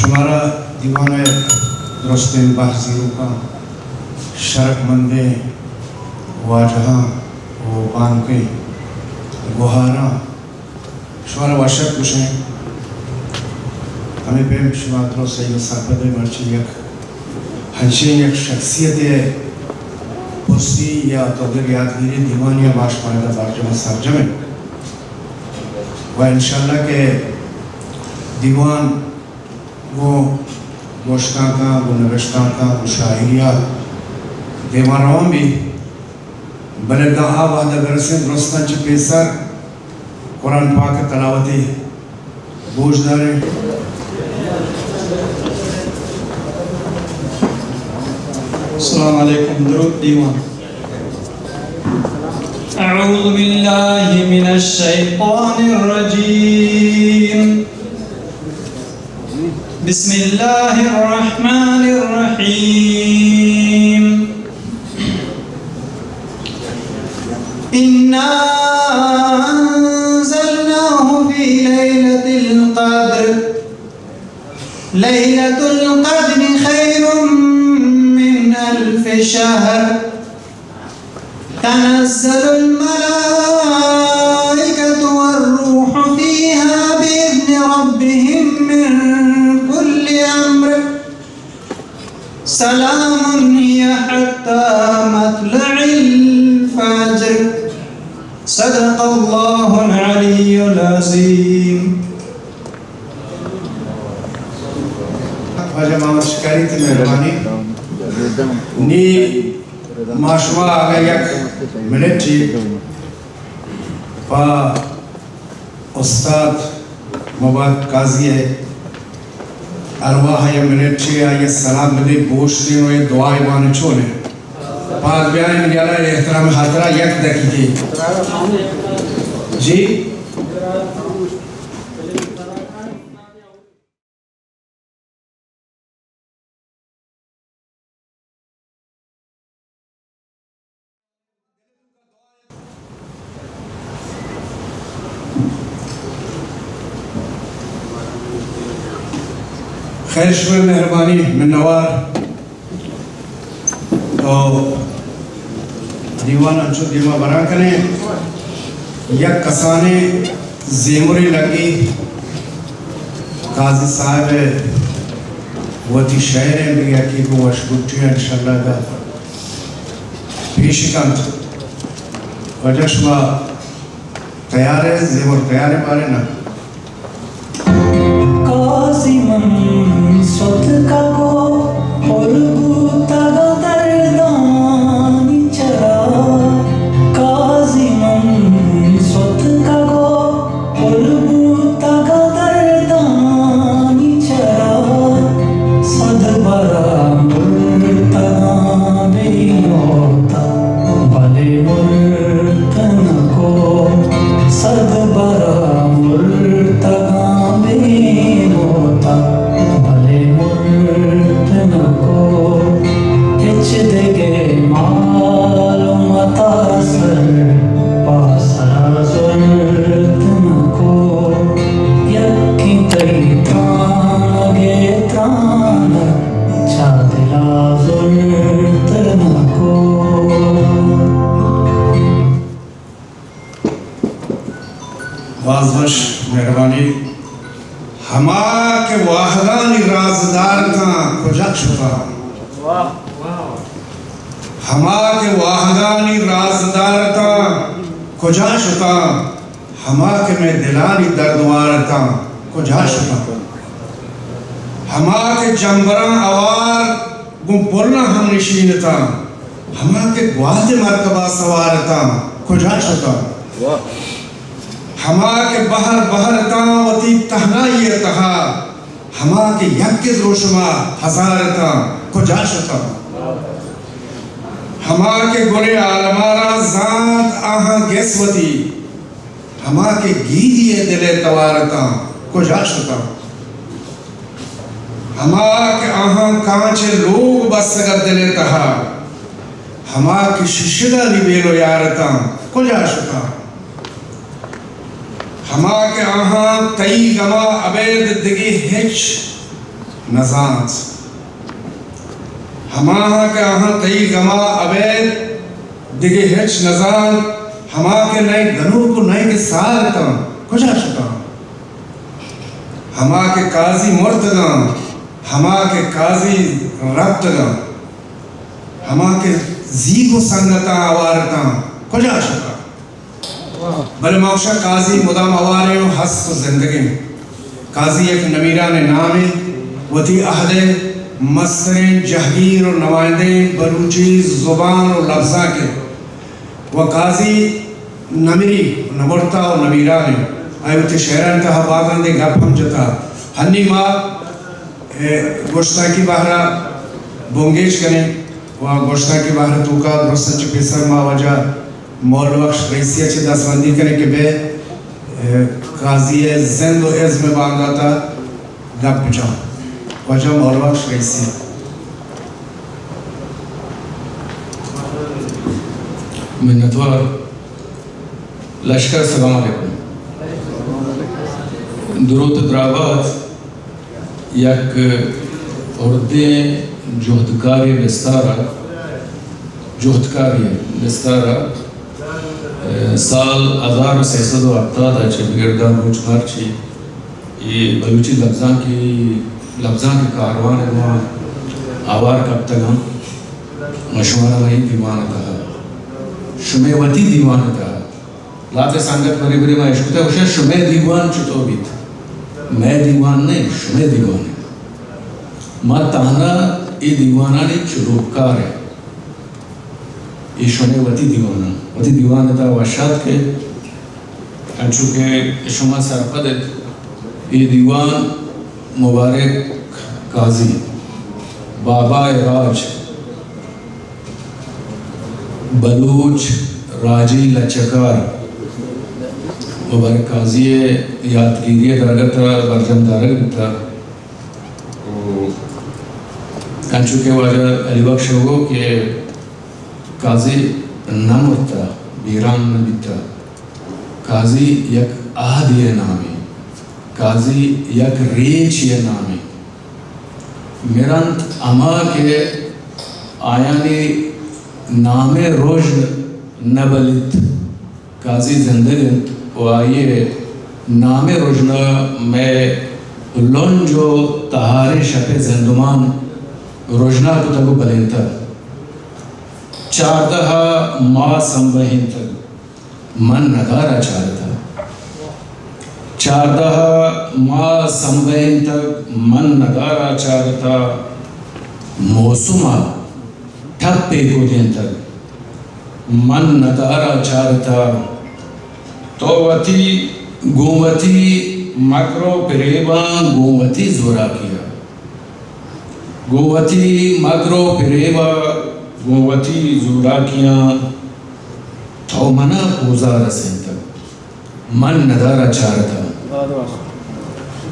شمارا دیوان ءِ درستیں بہر زیروکاں، شرپ مندیں واجہاں و بانکیں گوہاراں، شمارا وش اتک گوشیں۔ ہمے پیم شما درست سہی و سرپد ئے، مرچی یک ہنچیں یک شخصیتے ءِ پرسی یا تو اگر یادگیری دیوانی ءَ ما شمارا برجم ءُ سرجم ایں۔ و انشاءاللہ کہ دیوان گوں گوشتانکاں، گوں نبشتانکاں، گوں شاعری ءَ دیما روان بیت، بلے داں آ وہد ءَ برسیں درستاں چہ پیسر قرآن پاک ءِ تلاوتے گوش داریں۔ السلام علیکم، درود دیوان۔ أعوذ بالله من الشيطان الرجيم. بسم الله الرحمن الرحيم. إنا أنزلناه في ليلة القدر. ليلة القدر خير من ألف شهر. تنزل الملائكة والروح فيها بإذن ربهم من كل أمر. سلام هي حتى مطلع الفجر. صدق الله العلي العظيم. واجہ محمد شکاری، تئی مہربانی۔ نی ما شما اگاں یک منٹے پہ استاد مبارک قاضی ءِ ارواہ ءَ یک منٹے آئی ءَ سلام بدے، بوشتیں و دعائے بان، چون اِنت؟ پاد بیائیں، یلا احترام ءِ خاطرا یک دقیقے۔ جی۔ خیر، شمئے مہربانی، منوار۔ تو دیوان انچو دیما بران کنیں، یک کسانیں زیمرے لگی، قاضی صاحب ءِ وتی شعر اِنت، دگہ یکے گوں وش گٹی ءَ انشاءاللہ ادا پیش کنت۔ واجہ شما تیار ئے؟ زیمر تیار اِنت بارے نا؟ قاضی من ستکگ ءُ پر بوتگ دردانی چرا، قاضی من ستکگ ءُ پر بوتگ دردانی چرا، صد برا مرتگاں بے موتا، بلے مرت نکو۔ صد برا مرتگاں بے موتا، بلے مرت نکو۔ ہچ دگہ مال و متا سر پاسرا زرت نکو۔ یکیں تئی ترانگ ءِ ترانگ چہ دلا زرت نکو۔ باز وش، مہربانی۔ ہما کہ واہگانی رازدار اتاں، کجا شتاں؟ ہما کہ واہگانی رازدار اتاں، کجا شتاں؟ ہما کہ مئے دلانی دردوار اتاں، کجا شتاں؟ ہما کہ جمبراں اوار گوں پلاں ہم نشین اتاں، ہما کہ گوات مرکبا سوار اتاں، کجا شتاں؟ ہما کہ بہر بہر اتاں وتی تہنائی ءِ تہا، ہما کہ یک دروشما ہزار اتاں، کجا شتاں؟ ہما کہ گل ءِ عالما را زانت آہاں گس وتی، ہما کہ گیدی ءِ دل ءِ توار اتاں، کجا شتاں؟ ہما کہ آہاں کانچ ءِ لوگ بستگ ات دل ءِ تہا، ہما کہ ششگانی بیل و یار اتاں، کجا شتاں؟ ہما کہ آہاں تئی گما ابید دگہ ہچ نزانت۔ ہماہاں کہ آہاں تئی گما ابید دگہ ہچ نزانت، ہما کہ نئے گنوک و نئے کہ سال اتاں، کجا شتاں؟ ہما کہ قاضی مرتگاں، ہما کہ قاضی رپتگاں، ہما کہ زیگ و سنگتاں آوار اتاں، کجا شتاں؟ بلے ما گوشاں قاضی مدام ہواریں و ہست و زندگیں۔ قاضی یک نمیرانیں نامے، وتی عہد ء مستریں جہگیر و نمائندہ بلوچی زبان و لبزانک ء۔ و قاضی نمری، نمرتا و نمیرانیں۔ آئی وتی شعرانی تہا باگاندیں گپ ہم جتا۔ ہنی ما، اے، گوشتانکی بہرا بنگیج کنیں و گوشتانکی بہر توکا درستاں چہ پیسر ما واجہ مول بخش رئیسی ء چہ دستبندی کنیں کہ بہ، اے، قاضی ء زند و ازم ء باندات ء گپ بجن۔ واجہ مول بخش رئیسی۔ منتوار۔ لشکر، سلام علیکم۔ دروت دراہبات۔ یک ہردیں جہدکارے بستار ء، جہدکارے بستار ء، سال ہزار و سیصد و ہپتاد ء چہ بگرداں روچ مرچی اے بلوچی لبزانکی، لبزانکی کاروان ء گوں آوار کپتگاں۔ و شمارا مئے دیوان ء تہا، شمئے وتی دیوان ء تہا، لہتے سنگت برے برے ما اشکتہ گوشاں، شمئے دیوان چطور بیت؟ مئے دیوان نہ، شمئے دیوان انت۔ ما تہنا اے دیوانانی چروکار ایں۔ اے شمئے وتی دیوان انت۔ وتی دیوان ء تہا وش آتک ئے۔ انچو کہ شما سرپد ات، اے دیوان مبارک قاضی، بابا ء راج، بلوچ راجی لچہ کار مبارک قاضی ء یاتگیری ء درگت ء برجم دارگ بوتگ۔ و انچو کہ واجہ علی بخش ء گو کہ قاضی نہ مرتہ، بیران نہ بیتہ۔ قاضی یک عہدے ء نامے، قاضی یک ریچے ء نامے۔ مرنت ہما کہ آیانی نام ء رژن نہ بلیت۔ قاضی زندگ انت و آئی ء نام ء رژنا مئے لنج و تہاریں شپ ء زندمان رژنا کتگ و بلینتگ۔ چاردہ ء ماہ سمبہینتگ، من ندارہ چارتہ۔ چاردہ ء ماہ سمبہینتگ، من ندارہ چارتہ۔ موسم ء ٹپے کدینتگ، من ندارہ چارتہ۔ تو وتی گوں وتی مکر و پریباں، گوں وتی زوراکیاں، گوں وتی مکر و پریباں، گوں وتی زوراکیاں، تو منا پوزا رسینتگ۔ من ندارہ چارتہ۔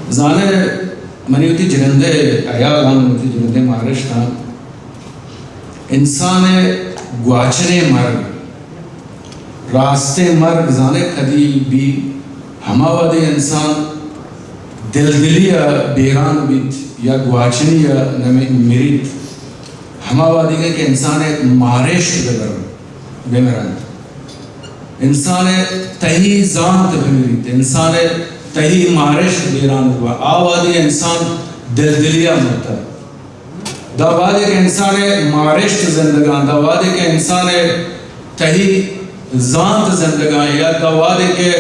زانئے، منی وتی جنندء ہیال آں، منی وتی جنندء مارشت آں، انسانء گواچنیں مرگ، راستیں مرگ زانئے کدی بی؟ ہما وہدے انسان دلدلیء بیران بیت یا گواچنیء نمی-، مریت، ہما وہدیگہ کہ انسانء مارشت ببر-، بمرنت۔ انسان ء تہی زانت بمریت، انسان ء تہی مارشت بیران ببا، آ وہدی انسان دلدلی ء مرتہ۔ دا وہدے کہ انسان ء مارشت زندگاں، دا وہدے کہ انسان ء تہی زانت زندگاں، یا دا وہدے کہ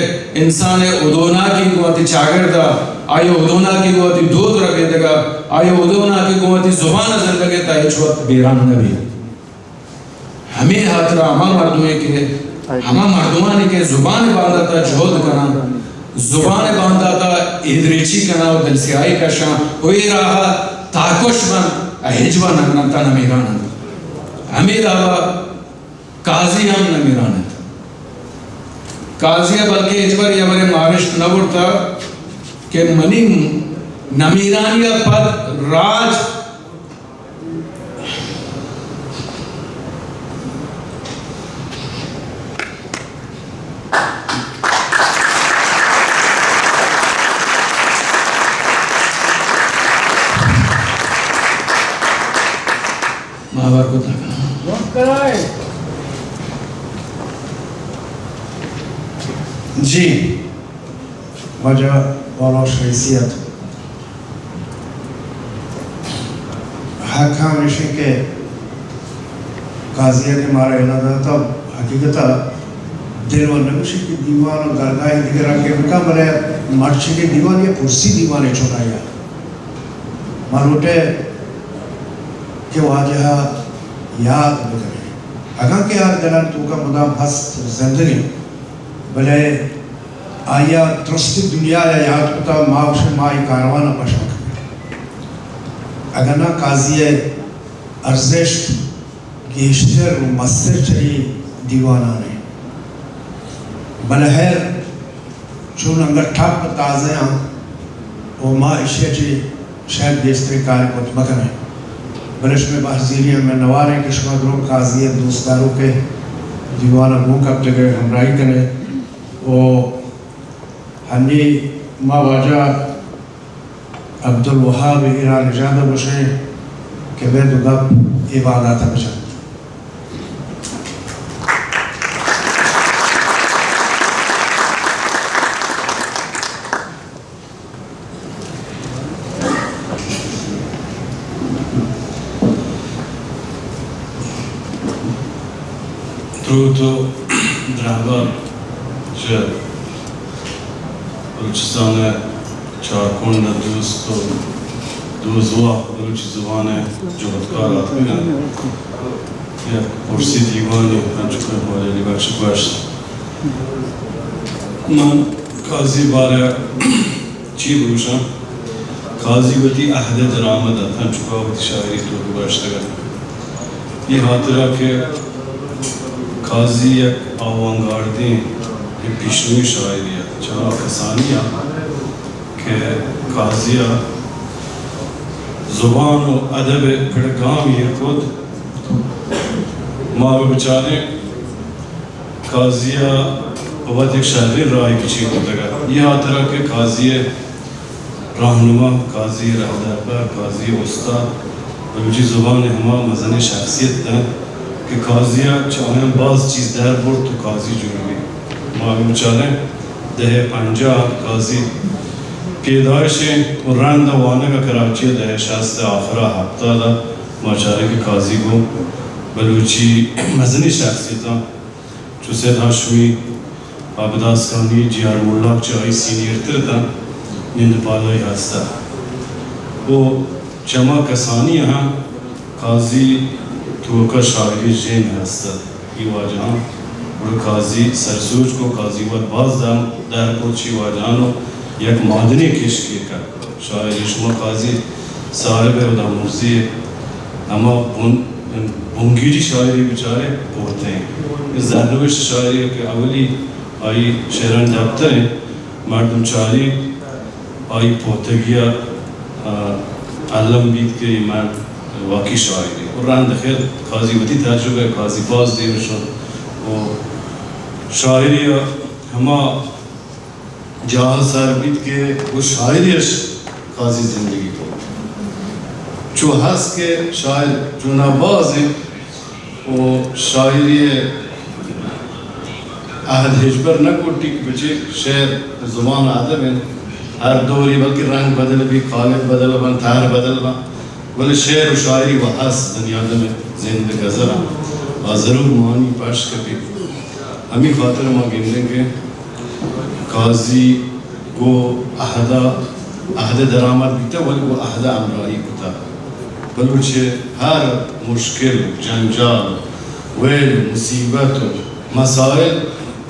انسان ء ہدوناکی گوں وتی چاگرد ء، آئی ہدوناکی گوں وتی دود ربیدگ ء، آئی ہدوناکی گوں وتی زبان ء زندگ ء، تا ہچ وقت بیران نہ بیت۔ ہمے ہاترا ہما مردمے کہ، ہما مردمانی کہ زبان بانداتا جہد کناں، زبان بانداتا ایدریچی کناں و دلسیاہی کشاں و اے راہا تاکش بنت، ہچبر نہ مرنت، نمیران انت۔ ہمے دابا قاضی ہم نمیران انت۔ قاضی ء بلکیں ہچبر اے ہبرے مارشت نہ برتہ کہ منی نمیرانی ء پد راج ہبر کتگ۔ جی، واجہ پالوش رئیسی ات۔ حق ہم ایشیں کہ قاضی ء کہ مارا ادا داتا، حقیقت ء دل و نگوشی کہ دیوان و درگاہ دگہ رنگے بکن، بلے مرچی کہ دیوان یہ پرسی دیوان چنایا۔ ما لوٹے کہ واجہ ء یاد بکنیں۔ اگاں کہ آ دلان توکا مدام ہست زندگیں، بلے آیا درستی دنیا یا یاد کتا، ما گوشے ما ای کاروان پش بکنیں۔ اگاں نہ قاضی ء ارزشت گیشتر و مستر چہ اے دیوانان انت۔ بلے ہیر چون انگت ٹپ تازہ آں و ما ایشی ء چہ شاید گیشتریں کار کت مہ کنیں۔ بلے شمئے بہرزیری ء منوار ایں کہ شما درو قاضی ء دوست داروک ء دیوان ء گوں کپتگ ء ہمراہی کن ئے و ہنی ما واجہ عبدالوہاب ایرانجان ء گوشیں کہ بہ دو گپ اے باندات ء بجن۔ دروت و درہبات چہ بلوچستان ء چارکنڈ ء دوست و دوزواہ بلوچی زبان ء جہدکار آتکگ انت۔ یک پرسی دیوانے، انچو کہ واجہ علی بخش گوشت۔ من قاضی بارہ چی بگوشاں؟ قاضی وتی عہد ء درآمد ات، انچو کہ وتی شاعری تو گوشتگ ات۔ اے ہاترا کہ قاضی یک آوانگارڈیں، یک پیشنوی شاعری ات، چما کسانی ات کہ قاضی ء زبان و ادب ء پڑ گام ایر کت۔ ما بہ بچاریں قاضی ء وت یک شریں راہے گچین کتگ ات۔ اے ہاترا کہ قاضی ء راہنما، قاضی ء رہدربر، قاضی ء استاد، بلوچی زبان ء ہما مزنیں شخصیت ات انت کہ قاضی ء چہ آیاں باز چیز در برت و قاضی جوڑ بیت۔ ما بہ بچاریں دہ ء پنجاہ ء قاضی پیدائش انت و رند ء وانگ ء کراچی ء دہ ء شست ء آخر ء ہپتاد ء ما چاریں کہ قاضی گوں بلوچی مزنیں شخصیتاں چو سید ہاشمی، عابد آسکانی، جی آر ملاک چہ آئی سینئر تر اتاں، نند پادائی ہست ات۔ و چما کسانی ہم قاضی توکا شاعری ژند ہست ات۔ اے واجہاں گڑا قاضی سرسوج کو، قاضی وت باز دم در کت چی واجہاں و یک مادنی کشکے کت۔ شاعری شما قاضی صاحب ء ہدا مرزی ء ہما بن-، بنگیجی شاعری بچارے پورتیں۔ اے زرنوشت شاعری کہ اولی آئی شعرانی دپتر انت، مردم چاری آئی پورتگی ء، آ، الم بیت کہ اے مرد واقعی شاعری۔ و رند خیر قاضی وتی تجربہ، قاضی باز دیر شد و شاعری ء ہما جاہ سر بیت کہ گوں شاعری اش قاضی زندگی کو۔ چو ہست کہ شاعر چونا باز انت و شاعری عہد ہچبر نہ کٹی کہ بچے شعر زبان ادب انت۔ ہر دوری بلکہ رنگ بدل بی، قالب بدل بن، تہر بدل بن، بلے شعر و شاعری و ہست بنی آدم زند گزر انت۔ آ ضرور مانی پش کپی۔ ہمی خاطر ما گندیں کہ قاضی گوں عہدہ، عہد درآمد بیتہ، ولی گوں عہدہ ہمراہی کتہ۔ بلوچ ء ہر مشکل، جنجال، ویل، مصیبت و مسائل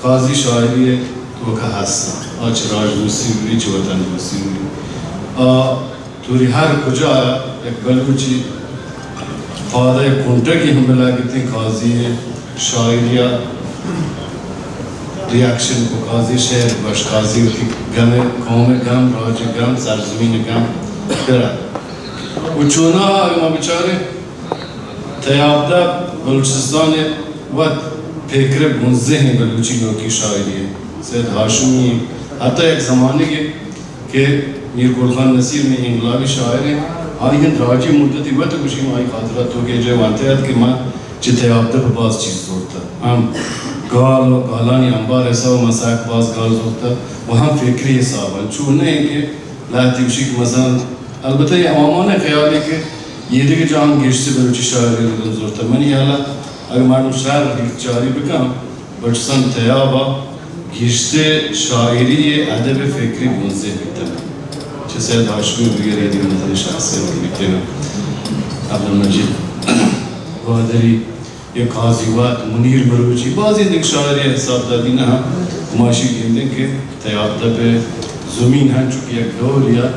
قاضی شاعری ء توکا ہست انت۔ آ چہ راج دوستی بہ بیت، چہ وطن دوستی بہ بیت۔ آ توری ہر کجا یک بلوچی پادئے کنٹگی ہم بلاگتیں، قاضی شاعری ء ریاکشن کو، قاضی شعر گوش، قاضی وتی گم، قوم گم، راج گم، سرزمین گم برا۔ و چونا اگہ ما بچاریں تیاب دپ بلوچستان وت پیکر بنزہیں بلوچی نوکی شاعری، سید ہاشمی، حتی یک زمانگے کہ میر گل خان نصیر مئے انقلابی شاعر انت، آئی ہند راجی مدتی وت گوشی، آئی خاطرات تو کہ جے وانتے ات کہ من چہ تیاب دپ باز چیز زورتا، ہم گال و گالانی انبار ایسا و من ساک باز گال زورتا و ہم فکری حسابا چون نہ کہ لہتی گوشی کہ مثلاً، البتہ یہ عوامان خیالی کہ یہ دیگه جان گیشتی بلوچی شاعری رو زورتا، منی حالا اگر مردم شعر چاری بکن، بلوچستان تیاب ء گیشتر شاعری ء ادب ء فکری بنزے بیتگ۔ چہ سید ہاشمی ء بگر اے دگہ مزنیں شخصیت بیتگ انت۔ عبدالمجید گوادری یا قاضی وات، منیر بلوچی، بازیں دگہ شاعری ء حساب دادی نہ، ما اشی گندیں کہ تیاب دپ ء زمین ہنچو کہ یک دور یا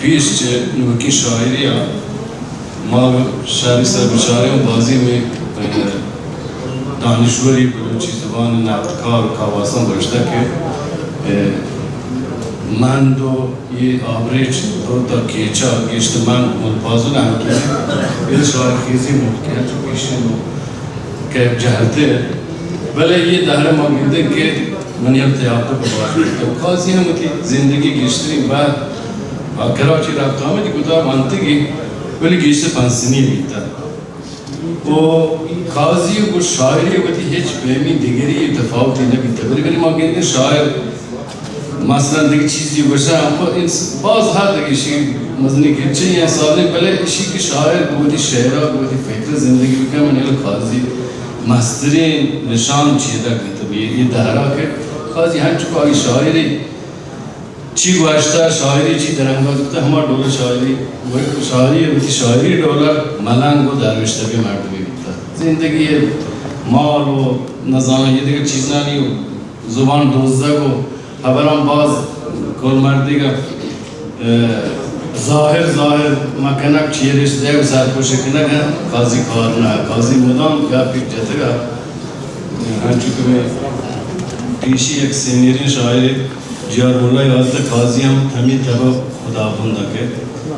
پیش چہ نوکیں شاعری ء ما شاعری سر بچاریں و بازیں مئے، اہ، دانشوری بلوچی زبان نقدکار و کاواساں گوشتہ کہ، اہ، مند و یہ آبریچ دور تا کیچا گیشت مند ملپازن ہم کہ یہ شاعر خیزی ملک ہے چو پیشن و کہ جہلتے، بلے یہ دہر ما گندیں کہ منی ہم تیاب تو بباش بیت۔ قاضی ہم وتی زندگی گیشترین بہر آ کراچی رفت آمدی کتا، وانتگی، ولی گیشتر پنسنی بیتا۔ و قاضی و گوش شاعری وتی ہچ پیمی دگری تفاوتی نہ بیتا۔ بلے، بلے ما گندیں شاعر مثلاً دگہ چیزی گوشاں، پہ انس-، باز ہا دگہ شی مزنی گچے یا سالے، بلے اشی کہ شاعر گوں وتی شعرا، گوں وتی فکر زندگی بکن، من قاضی مسترین نشان چیدگ بیت۔ یہ دہرا کہ قاضی ہنچو کہ آئی شاعری چی گوشتہ، شاعری چی درانگاز بوتہ، ہما ڈول شاعری، شاعری وتی شاعری ڈولا ملنگ و دروشتگیں مردمے بوتہ۔ زندگی مال و نزاناں یہ دگہ چیزانی و زبان دزگ و ہبراں باز کل مردیگ ء، اہ، ظاہر ظاہر مکنگ چیرش دے و سرپوش کنگ ء قاضی کار نہ۔ قاضی مدام گپ جتگ ء، ہنچو کہ مئے پیشی یک سینئریں شاعر جی آر ملا یاد ات، قاضی ہم ہمے تب ء خداوند ء کہ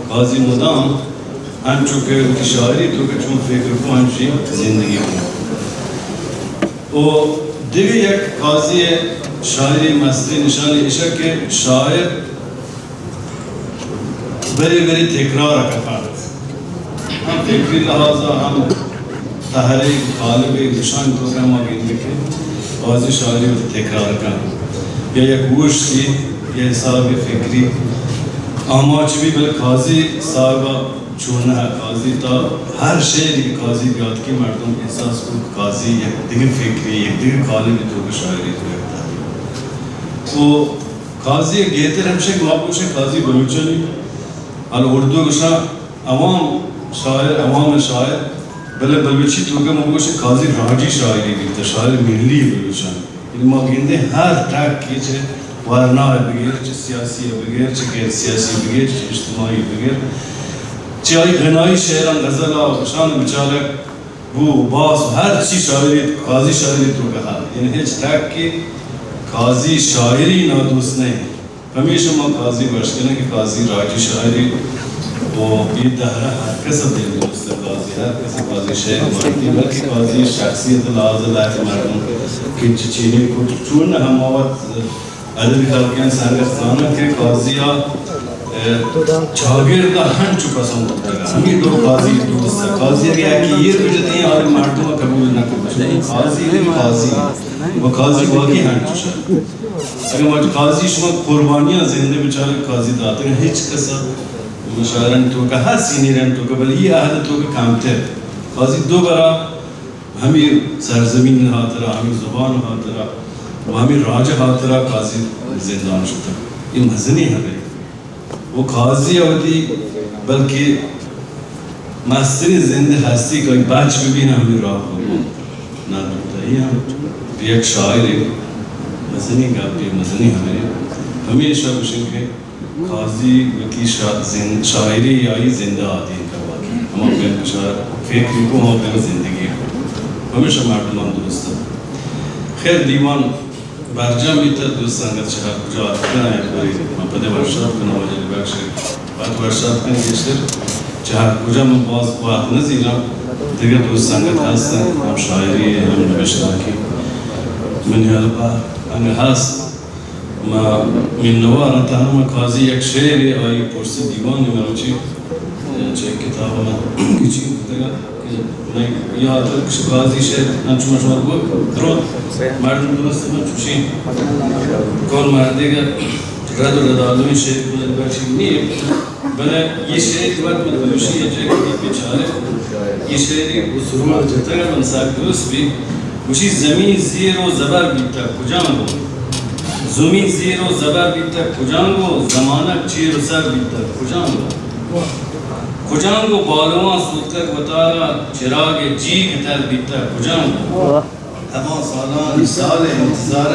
قاضی مدام انچو کہ وتی شاعری تو کہ چون فکر کو انچیں زندگی کو۔ و دگہ یک قاضی ء شاعری مستریں نشانی ایشا کہ شاعر بری بری تکرار ء کپنت۔ ہم فکری لحاظ ء ہم تحریک، قالب، گشان تو کہ ما گندے کہ قاضی شاعری وتی تکرار کن۔ یا یک گوشتی، یا حساب فکری آماچ بھی، بلے قاضی صاحب چون نہ، قاضی تا ہر شعری کہ قاضی بیاتکی مردم احساس کو کہ قاضی یک دگہ فکری، یک دگہ قالبی تو کہ شاعری تو یک تحریک۔ و قاضی گہتر ہمشہ کہ ما گوشیں قاضی بلوچانی، حال اردو گوشاں عوام شاعر، عوام شاعر، بلے بلوچی تو کہ ما گوشیں قاضی راجی شاعری بیتا، شاعر ملی بلوچانی۔ یعنی ما گندیں ہر ٹک کہ چہ ورنا ء بگر، چہ سیاسی ء بگر، چہ غیر سیاسی ء بگر، چہ اجتماعی ء بگر، چہ آئی غنائی شعراں، غزل ء، شان بچارگ بو، باس، ہر چی شاعری، قاضی شاعری تو کہا۔ یعنی ہچ ٹک کہ قاضی شاعری نادوست نہیں۔ ہمیشہ ما قاضی گوش کنیں کہ قاضی راجی شاعری و یہ دہرہ ہر کس دل دوست قاضی، ہر کس قاضی شعر مانتی، بلکہ قاضی شخصیت لحاظ لائق مردم کہ چینی کو چون ہم وقت ادبی خلقیں سنگت زاناں کہ قاضی ء، اہ، چاگرد ء ہنچو پسند بوتگ۔ ہمے دو قاضی دوست ء۔ قاضی اگہ یکے ایر بجتیں، آئی مردم ء قبول نہ کت۔ قاضی بھی قاضی و قاضی واقعی ہنچو شر۔ اگہ ما قاضی شما قربانیاں زندے بچارے، قاضی داتگ ہچ کس ء مشاعرانی توکا ہر سینئرانی توکا، بلے یہ عہد توکا کمتر۔ قاضی دو برا ہمے سرزمین ء ہاترا، ہمے زبان ء ہاترا و ہمے راج ء ہاترا قاضی زندان شتگ۔ اے مزنیں ہبرے۔ و قاضی ء وتی بلکہ مستریں زند ہستی کہ بچ بہ بین ہمے راہ ء نہ دوتا۔ اے ہم یک شاعرے، مزنیں گپے، مزنیں ہبرے۔ ہمیشہ گوشیں کہ قاضی وتی شا-، زند-، شاعری آئی زندہ آدینک ء واقعی۔ ہما پیم کہ شاعر فکر کو، ہما پیم زندگی کو۔ ہمیشہ مردمان درست انت۔ خیر، دیوان برجم بیت، دوست سنگت چہ ہر کجا اتکن، یک بری من پدے ورشات کناں، واجہ بخش ء وت ورشات کن گیشتر۔ چہ ہر کجا من باز وقت نہ زیراں، دگہ دوست سنگت ہست انت، ہم شاعری ء ہم نبشتانکی منی ہیلپ ء انگہ ہست۔ ما منوار آں، تہنا ما قاضی یک شعرے آئی پرسی دیوان مروچی چہ کتاب ءَ من گچین کتگ ات کہ من یات ات کہ قاضی شعر انچو من شما گوشت، درو مردم درست من چوشیں کور مردے کہ رد و ردالویں شعر بلے بچی نہیں، بلے یہ شعر وقت من دوشی ہے جے کہ بچارے یہ شعر کو سرور جتگ من ساک درست بھی گوشی، زمین زیر و زبر بیتگ کجام گوں؟ زمین زیر و زبر بیتگ کجام گوں؟ زمانگ چیر و سر بیتگ کجام گوں؟ کجام گوں بالواں سوتکگ وتارا چراگ جیگ تر بیتگ کجام گوں؟ ہما سالانی سال انتظار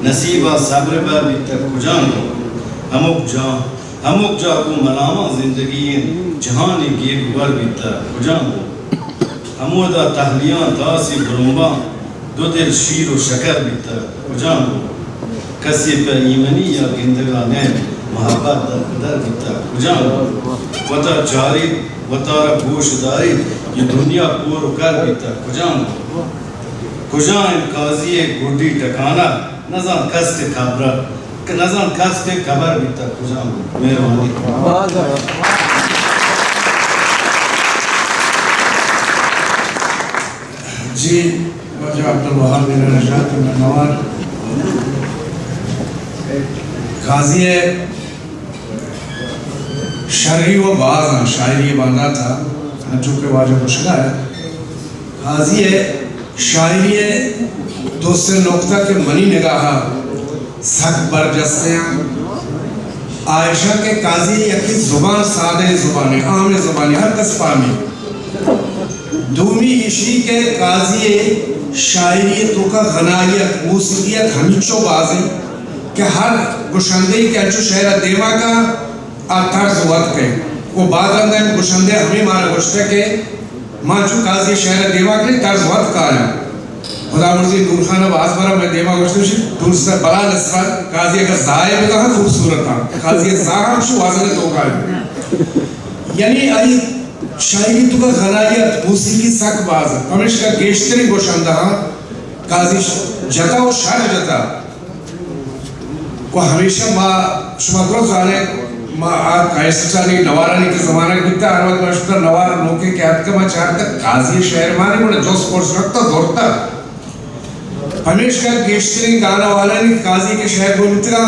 نصیبا صبر بر بیتگ کجام گوں؟ ہمک جاہ ہمک جاہ گوں ملاماں زندگی انت، جہانی گیگ ور بیتگ کجام گوں؟ ہمودا تہلیاں تاسی برمباں دو دل شیر و شکر بیتگ کجام گوں؟ کسے پہ ایمنی یا گندگا نئیت، محبت در پہ در بیتگ کجام گوں؟ وتا چاریت، وتارا گوش داریت، یہ دنیا کور و کر بیتگ کجام گوں؟ کجا انت قاضی ءِ گڈی ٹکانہ؟ نزانت کس کہ قبر ءَ، کہ نزانت کس کہ قبر بیتگ کجام گوں؟ مہربانی۔ جی، واجہ عبدالوہاب میرا نژاد، منتوار۔ قاضی ءِ شری و باز آں، شاعری ءِ باندات ءَ، انچو کہ واجہ گوشگا ات۔ قاضی ءِ شاعری ءِ دو سے نکتہ کہ منی نگاہ ءَ سک برجستہ آں، آ ایش اَنت کہ قاضی ءِ یکے زبان سادہ زبانے، عام زبانے، ہر کس پہمی۔ دومی ایشی کہ قاضی ءِ شاعری ءِ توکا غنائیت، موسیقیت ہمینچو بازیں کہ ہر گشندہ کہ انچو شعر ءَ دیما کاں، آ طرز وت کئیت۔ و بعد رندا گشندہ ہمے مارا گوشتہ کہ ما چو قاضی ءِ شعر ءَ دیما کنیں، طرز وت کایاں۔ خدا مرزی نور خان ءَ باز برا مئے دیما گوشتہ، درست بلا نسبت قاضی اگر زاہ بکن خوبصورت ہاں، قاضی زاہ ہم شو وزن توکا۔ یعنی آئی شاعری توکا غنائیت، موسیقی سک باز، پمیشکا گیشتریں گشندہ ہاں قاضی جتا و شر جتا۔ و ہمیشہ ما، شما درست زانے، ما آ کیسٹانی نوارانی کہ زمانگ بیتا، ہر وقت ما شتا نوار نوکے کہ اتکا ما چارتا قاضی شعر مانے، گڑا جست پرس رکھتا زورتا۔ پمیشکا گیشتریں گانا والانی قاضی کے شعر گون بیتگا،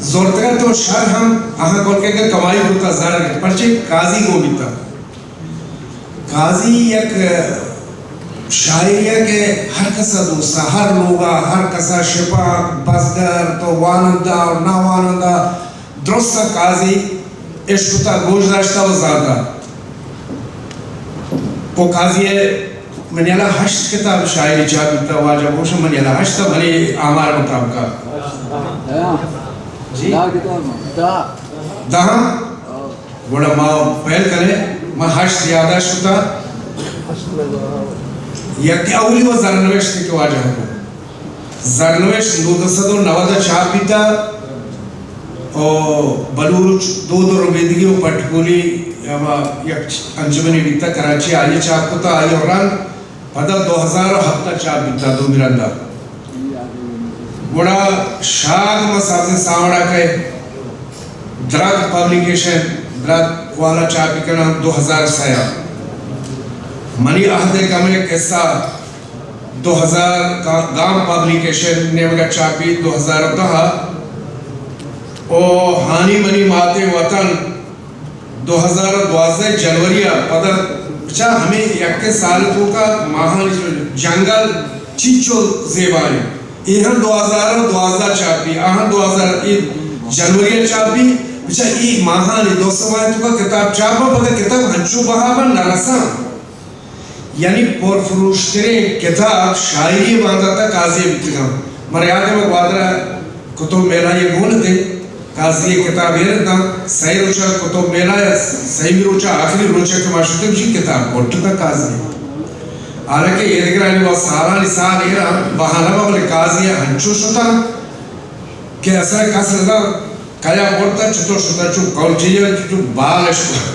زورتگا تو شر ہم آہاں کول کے کمائی بوتا زر، پرچے قاضی گون بیتا۔ قاضی یک شاعرے کہ ہر کسا دوستا، ہر لوگا، ہر کسا، شپانک، بزگر، تو وانندہ و ناوانندہ، درستا قاضی اشکتا، گوش داشتا و زانتا۔ و قاضی منی ہیالا ہشت کتاب شاعری چاپ بیتا، واجہ گوش منی ہیالا ہشت، منی آمار مطابقا۔ جی؟ دہ کتاب۔ دہ؟ گڑا ما پہل کنیں، ما ہشت یاداشت کتا۔ یکے اولی و زرنوشت کہ واجہ کو۔ زرنوشت نوزدہ سد و نود ء چاپ بیتا و بلوچ دود و ربیدگی و پٹپولی ہما یک انجمنے بیتا کراچی، آئی چاپ کتا، آئی رنگ پدا دو ہزار و ہپت ء چاپ بیتا دومی رندا۔ گڑا شاد ما سبزیں ساوڑا کئے درد پبلیکیشن، درد والا چاپی کناں دو ہزار سئے ء۔ منی عہد ء کمیں قصہ دو ہزار گا-، گام پبلیکیشن نیمگا چاپی دو ہزار دہ ء۔ او ہانی منی ماتیں وطن دو ہزار و دوازدہ جنوری ء پدا بچار ہمے یکیں سال توکا ماہانی جو جنگل چنچو زیبا انت۔ اے ہم دو ہزار و دوازدہ چاپی، آ ہم دو ہزار اے جنوری ء چاپی۔ بچار اے ماہانی دو سہ ماہ توکا کتاب چاپ بنت، پدا کتاب ہنچو بہا بنت نہ رساں۔ یعنی پرفروشتریں کتاب شاعری ء باندات ء قاضی ء بیتگاں۔ مارا یات ء ما گوادر ء کتب میلہ ء گون اتیں، قاضی ء کتاب ایر اتاں، سئے روچ ء کتب میلہ ء سئیمی روچ ء آخری روچ ء کہ ما شتیں گوشی کتاب کٹ اتاں قاضی ء۔ حالانکہ ایدگرانی وا سالانی سال ایرا بہا نہ بہ، بلے قاضی ء ہنچو شتاں کہ اصل ء کس نہ زانت۔ کیا برتا، چطور شتا، چو کونٹی ء چو بال اشکتا۔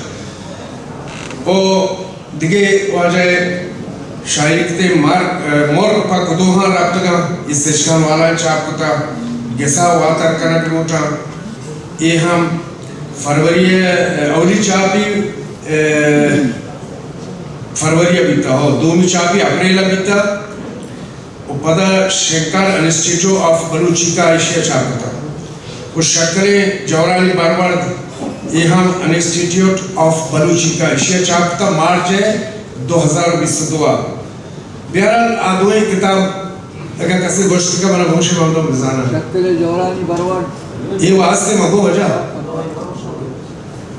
او دگہ واجہ شاعری کتے مار-، مرگ پہ کدوہاں رپتگاں، اے سچکان والا چاپ کتا، گسا واتر کنگ لوٹاں۔ اے ہم فروری ء اولی چاپی، اے، فروری ءَ بیتا، ہو، دومی چاپی اپریل ءَ بیتا۔ و پدا شنکر انسٹیٹیوٹ آف بلوچی کا ایشیا چاپ کتا۔ و شکریں جورانی برورد، اے ہم انسٹیٹیوٹ آف بلوچی کا ایشیا چاپ کتا، مارچ دو ہزار بیست و دو۔ بہرحال، آ دوئیں کتاب اگاں کسے گوشت کہ من ہوش بندو بزاناں۔ شکریں جورانی برورد۔ اے واسطے مگو وجہ۔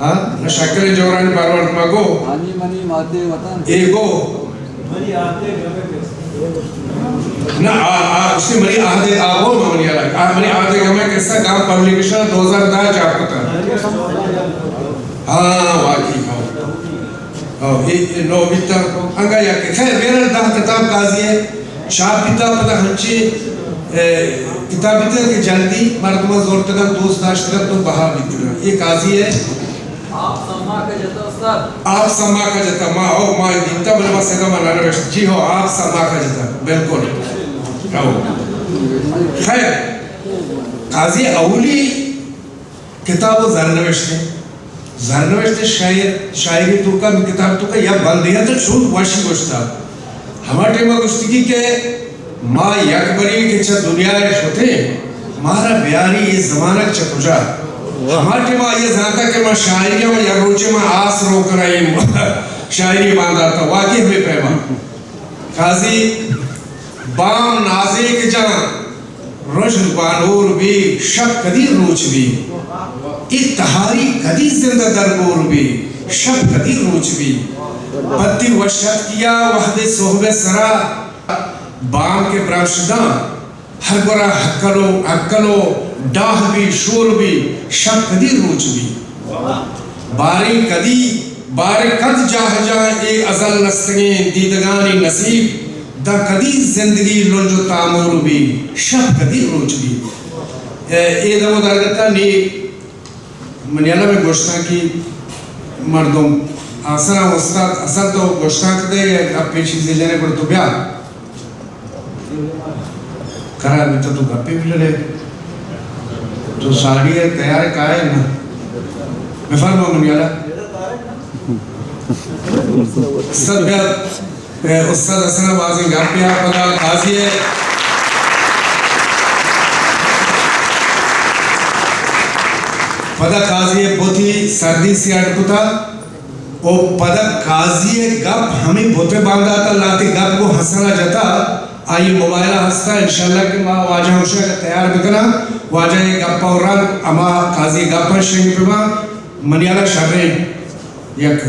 ہاں، نہ شکریں جورانی برورد ما گو۔ آنی منی ماتے وطن۔ اے گو۔ نہ، آ، آ، اس نے منی آہدے آ گو، ما منی آلا۔ آ، منی آہدے گمے قصہ گام پبلیکیشن دو ہزار دہ چاپ کتا۔ ہاں، واقعی، ہاں۔ ہاں، اے، اے نو بیتا۔ انگا یا کہ خیر، میرا دہ کتاب قاضی ہے۔ چاپ بیتا پدا ہنچیں، اے، کتاب بیتا کہ جلدی مردماں زورتگاں، دوست داشتگاں تو بہا بیتگاں۔ اے قاضی ہے۔ آپ سما کا جتا استاد۔ آپ سما کا جتا، ما ہو، ما دیتا، بلے ما سیدھا ما نہ نوشت۔ جی ہو، آپ سما کا جتا، بالکل۔ ہو۔ خیر، قاضی اولی کتاب و زرنوشت انت۔ زرنوشت شاعر، شاعری توکا، کتاب توکا یا بندے ءَ تو چون وشی گوشتا۔ ہما ٹائم ءَ گوشتگی کہ ما یک بری کہ چہ دنیا ءَ شتیں، مارا بیاری اے زمانگ چہ کجا؟ ہما ٹائم ءَ آئی ءَ زانتا کہ ما شاعری ءَ یک روچے ما آس رو کنائیں شاعری بانداتا، واقعی ہمے پیما۔ قاضی بام نازیک جان، رژن بانور بی، شپ کدی روچ بی۔ اے تہاری کدی زندہ درگور بی، شپ کدی روچ بی۔ پتی وش اتکیا وہدے سہب سرا، بام کہ برمش داں، ہر گورا ہکل و، ہکل و ڈاہ بی، شور بی، شپ کدی روچ بی۔ باریں کدی، باریں کد جاہ جاہ اے ازل نستگیں دیدگانی نصیب، داں کدی زندگی لنج و تامور بی، شپ کدی روچ بی۔ اے، اے دم و درگتا نی منی الم گوشتاں کہ مردم آسرا استاد اصل تو گوشتاں کہ دے یک گپے چیزے جنے گڑ تو بیا۔ قرار بیتا تو گپے بلے۔ تو ساڑی ہے، تیار ہے، کائے نا؟ بفرما منی والا۔ استاد بیا، اے، استاد حسن بازیں گپے آ پدا قاضی ہے۔ پدا قاضی ہے بوتی سردی سی اڈ کتا۔ و پدا قاضی ءِ گپ ہمے بت ءِ باندات ءَ لہتے گپ گوں حسن ءَ جتا، آئی موبائل ءَ ہستا، انشاءاللہ کہ ما واجہ ہمشہ کہ تیار بکناں، واجہ ءِ گپ ءَ رند ہما قاضی ءِ گپ ءَ شنگ بباں، منی ہیال ءَ شریں یک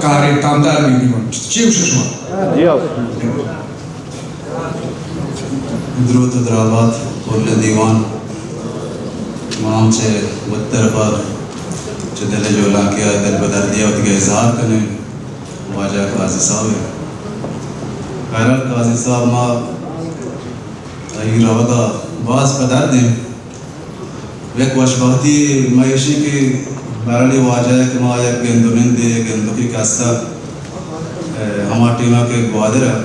کارے تامدار بیت من۔ چی گوش شما؟ جی ہاں۔ دروت و درابات کل دیوان، ما ہم چہ وت طرفا چہ دل ءِ جہلانکی ءَ دل پہ دردی ءَ وتیگا اظہار کنیں واجہ قاضی صاحب ءِ۔ بہرحال قاضی صاحب ما آئی روگ ءَ باز پہ درد ایں۔ یک وشبختی ما ایشی کہ بہرحال اے واجہ ءَ کہ ما یک گند و نندے، یک گندوکے کہ است ات، اے، ہما ٹیم ءَ کہ گوادر ءَ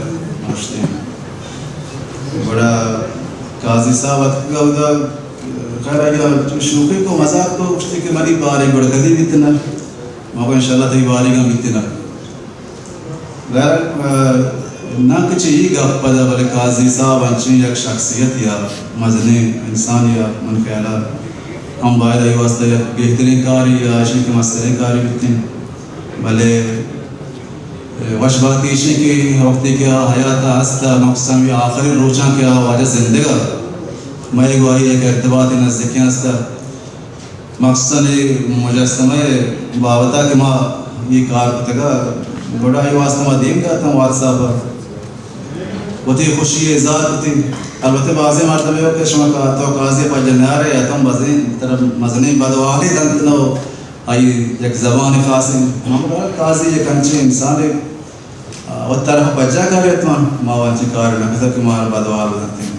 ما شتیں۔ گڑا قاضی صاحب اتکگ ءَ اودا، خیر، آئی ءَ شوخی کو، مزاق کو، گوشتی کہ منی بارے گڑا کدی بیت نہ؟ ما گو انشاءاللہ تئی باریگاں بیت نہ۔ بہرحال، نہ کہ چہ اے گپ پدا، بلے قاضی صاحب انچیں یک شخصیتے یا مزنیں انسانے یا من خیال ءَ ہم باید آئی واسطہ یک بہتریں کارے یا اشی کہ مستریں کارے بیتیں۔ بلے وشبختی ایشی کہ وقتی کہ آ حیات ءَ ہست ءَ، مخصوصاً آخری روچاں کہ آ واجہ زندگ ءَ، مئے گوں آئی یک ارتباط نزدیکیں ہست ءَ۔ مخصوصاً اے مجسمہ ءِ بابت ءَ کہ ما اے کار کتگ ءَ، گڑا اے واسطہ ما دیم داتاں واتساپ ءَ۔ وتی خوشی ءِ اظہار کتیں۔ البتہ بازیں مردم ءَ کہ شما کا-، تو قاضی ءَ پجہ نیارے، اتم بزیں، ترا مزنیں بدوالے دنت نو، آئی یک زبان خاصیں۔ ما گڑا قاضی یک انچیں انسانے، آ، وت طرف پجا کاری اتمان، ما وانچی کار نہ کتگ کہ مارا بدوال بزنتیں،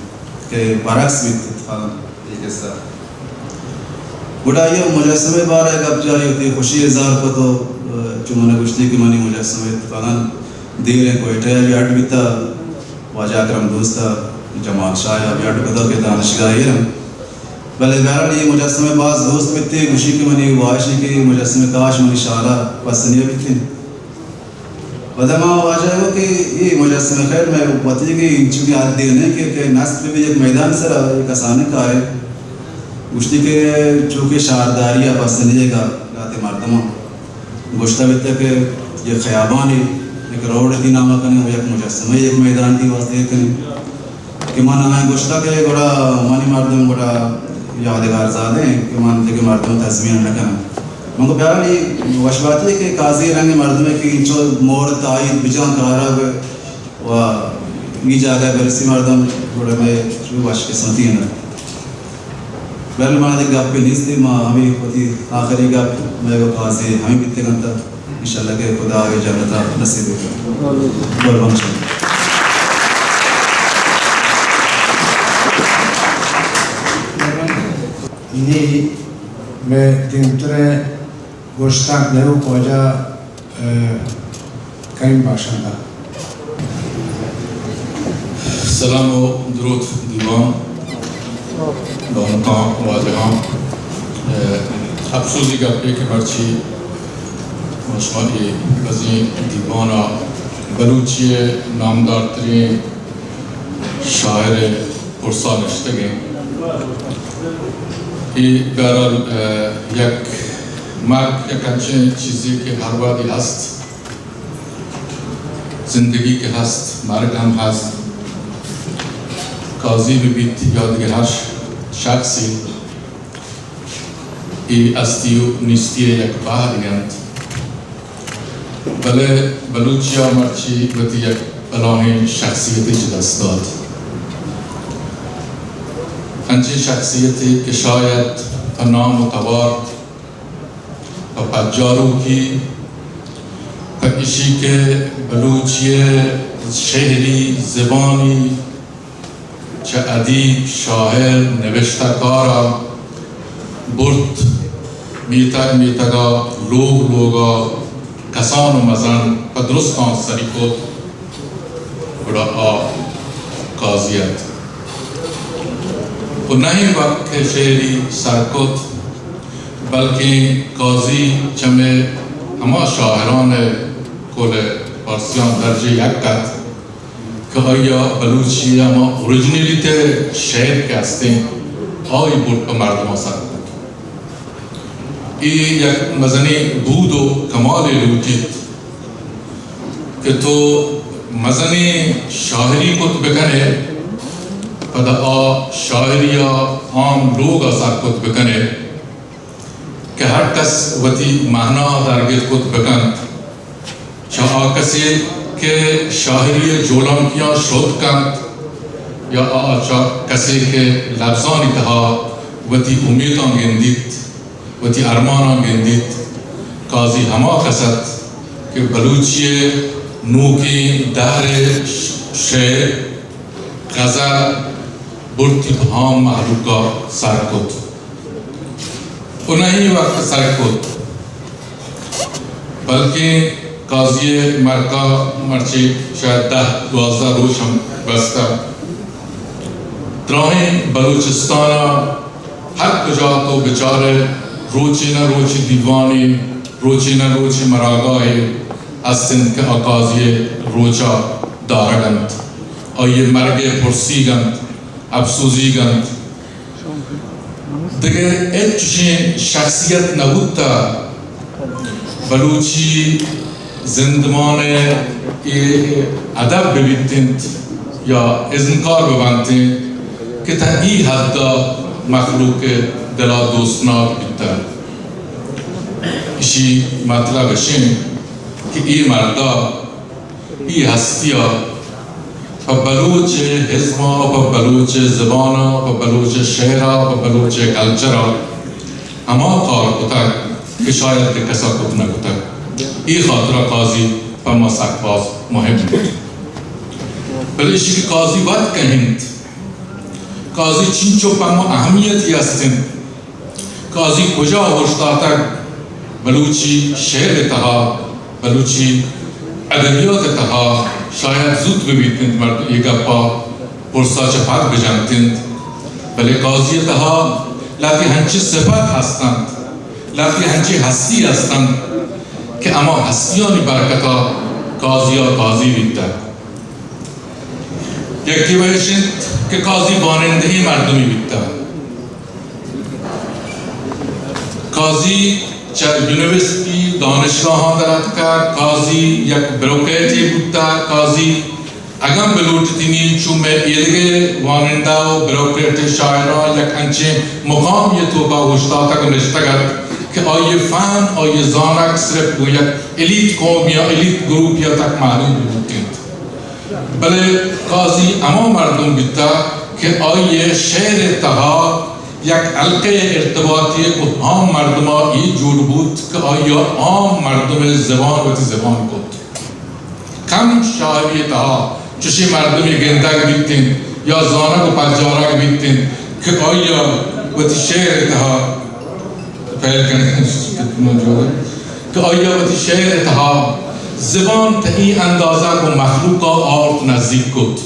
کہ برعکس بیت اتفاقاً اے قصہ۔ گڑا آئی ءَ مجسمہ ءِ بارہ ءَ گپ جاری وتی خوشی اظہار کت و، آ، چو من ءَ گوشتی کہ منی مجسمہ اتفاقاً دیریں کوئٹہ ءَ بھی اڈ بیتا، واجہ اکرم دوست ءَ جمال شاہ ءَ بھی اڈ کتا کہ دانشگاہ ایر انت۔ بلے بہرحال اے مجسمہ باز دوست بیتے، گوشی کہ منی واہشی کہ اے مجسمہ کاش منی شہرا پسنی بیتیں۔ پدا ما واجہ گو کہ اے مجسمہ خیر مئے وتی کہ انچو کہ حد دے نہیں کہ، کہ نصب بھی یک میدان سرا اے کسانیں کارے۔ گوشتی کہ چونکہ شہرداری ء پسنی گا لہتے مردماں گوشتہ بیتہ کہ یک خیابانی یک روڈ تی نام کنیں و یک مجسمہ یک میدان تی واسطے کنیں۔ کہ من ہمے گوشتہ کہ گڑا منی مردم گڑا یادگار زادیں کہ من دگہ مردم تضمین نہ کناں۔ من گو بہرحال اے وش باتی کہ قاضی رنگ مردمے کہ انچو مور تائید بجان کارا و اے جاگہ برسی مردم گڑا مئے چو وش قسمتی انت۔ بہرحال ما دگہ گپے نیست، ما ہمے وتی آخری گپ مئے قاضی ہمے بیتگ انت۔ انشاءاللہ کہ خدا آئی جنت ء نصیب بکنت۔ قربان شما۔ نی مئے دیمتریں گوشتانک نئیوک واجہ، ء، کریم بخشندہ۔ سلام و دروت دیوان، بانکاں، واجہاں۔ ء، افسوزی گپے کہ مرچی ما شما اے بزیں دیوان ء بلوچی ء نامدارتریں شاعر ء پرسا نشتگیں۔ اے بہرحال، ء، یک مرگ یک انچیں چیزے کہ ہر وہدی ہست، زندگی کہ ہست، مرگ ہم ہست۔ قاضی بہ بیت یا دگہ ہر شخصے، اے ہستی و نیستی ء یک بہرے انت۔ بلے بلوچی ء مرچی وتی یک بلاہیں شخصیتے چہ دست دات۔ انچیں شخصیتے کہ شاید پہ نام و توار، پہ پجاروکی، پہ اشی کہ بلوچی ء شعری زبانی چہ ادیب، شاعر، نبشتہ کار ء برت، میتگ میتگ ء، لوگ لوگ ء، کسان و مزن پہ درستاں سری کت، گڑا آ قاضی ات۔ و نہ ایں وقت کہ شعری سر کت، بلکیں قاضی چمے ہما شاعران ء کل ء پارسیاں درجہ یک ات۔ کہ آئی ء بلوچی ء ہما اوریجنیلیتی شعر کہ ہستیں، آئی برت پہ مردماں سر کت۔ اے یک مزنیں بود و کمالے لوٹیت کہ تو مزنیں شاعری کت بکن ئے، پدا آ شاعری ء عام لوگ ء سر کت بکن ئے۔ کہ ہر کس وتی مہنا درگت کت بکنت، چہ آ کسے کہ شاعری ء جولانکیاں شد کنت، یا آ چہ کسے کہ لبزانی تہا وتی امیتاں گندیت، وتی ارماناں گندیت۔ قاضی ہما کس ات کہ بلوچی ء نوکیں دہر ء شعر، غزل برتی عام مہلوک ء سر کت۔ و نہ ایں وقت سر کت، بلکیں قاضی ء مرگ ء مرچی شاید دہ دوازدہ روچ ہم گوستہ۔ دراہیں بلوچستان ء ہر کجا تو بچار ئے، روچے نہ روچے دیوانے، روچے نہ روچے مراگاہے ہست انت کہ آ قاضی ء روچ ء دارگ انت، آئی ء مرگ ء پرسیگ انت، اپسوزیگ انت۔ دگہ ہچ چشیں شخصیت نہ بوتہ بلوچی زندمان ء اے ادب بہ بیت انت یا ازمکار بہ بنت انت کہ تہ ای حد ء مخلوق ء دل ء دوستناک بیتہ۔ اشی مطلب اش انت کہ اے مرد ء اے ہستی ء پہ بلوچ ء ازم ء، پہ بلوچ ء زبان ء، پہ بلوچ ء شعر ء، پہ بلوچ ء کلچر ء ہما کار کتگ کہ شاید کہ کس ء کت نہ کتگ۔ اے خاطر ء قاضی پہ ما سک باز مہم انت۔ بلے ایشی کہ قاضی وت کئے انت، قاضی چنچو پہ ما اہمیتی است انت۔ قاضی کجا اوشتاتگ؟ بلوچی شعر ء تہا، بلوچی ادبیات ء تہا شاید زوت بہ بیت انت مرد اے گپ ء پرس ء چہ پد بہ جنت انت، بلے قاضی ء تہا لہتے ہنچیں صفت ہست انت، لہتے ہنچیں ہستی ہست انت کہ ہما ہستیانی برکت ءَ قاضی ءَ قاضی بیتگ۔ یکے وش انت کہ قاضی وانندہیں مردمے بیتگ۔ قاضی چہ یونیورسٹی، دانشگاہاں در اتکگ، قاضی یک بیوروکریٹے بوتگ، قاضی اگاں بلوٹتینی چو مئے ایدگہ وانندہ و بیوروکریٹ شاعراں یک انچیں مقامی توکا اوشتاتگ و نشتگ ات کہ آئی فہم، آئی زانگ صرف گوں یک الیٹ قوم یا الیٹ گروپ یا تک محدود بوتنت۔ بلے قاضی ہما مردم بیتگ کہ آئی شعر تہا یک حلقہ ارتباطی گوں عام مردما ای جوڑ بوت کہ آئی عام مردم زبان وتی زبان کت۔ کم شاعری تہا چوشیں مردمے گندگ بیت انت یا زانگ و پجارگ بیت انت کہ آئی ءَ وتی شعر تہا پہل کنگ کہ آئی ءَ وتی شعر تہا زبان تئی اندازہ گوں مخلوق ءَ آورت نزیک کت۔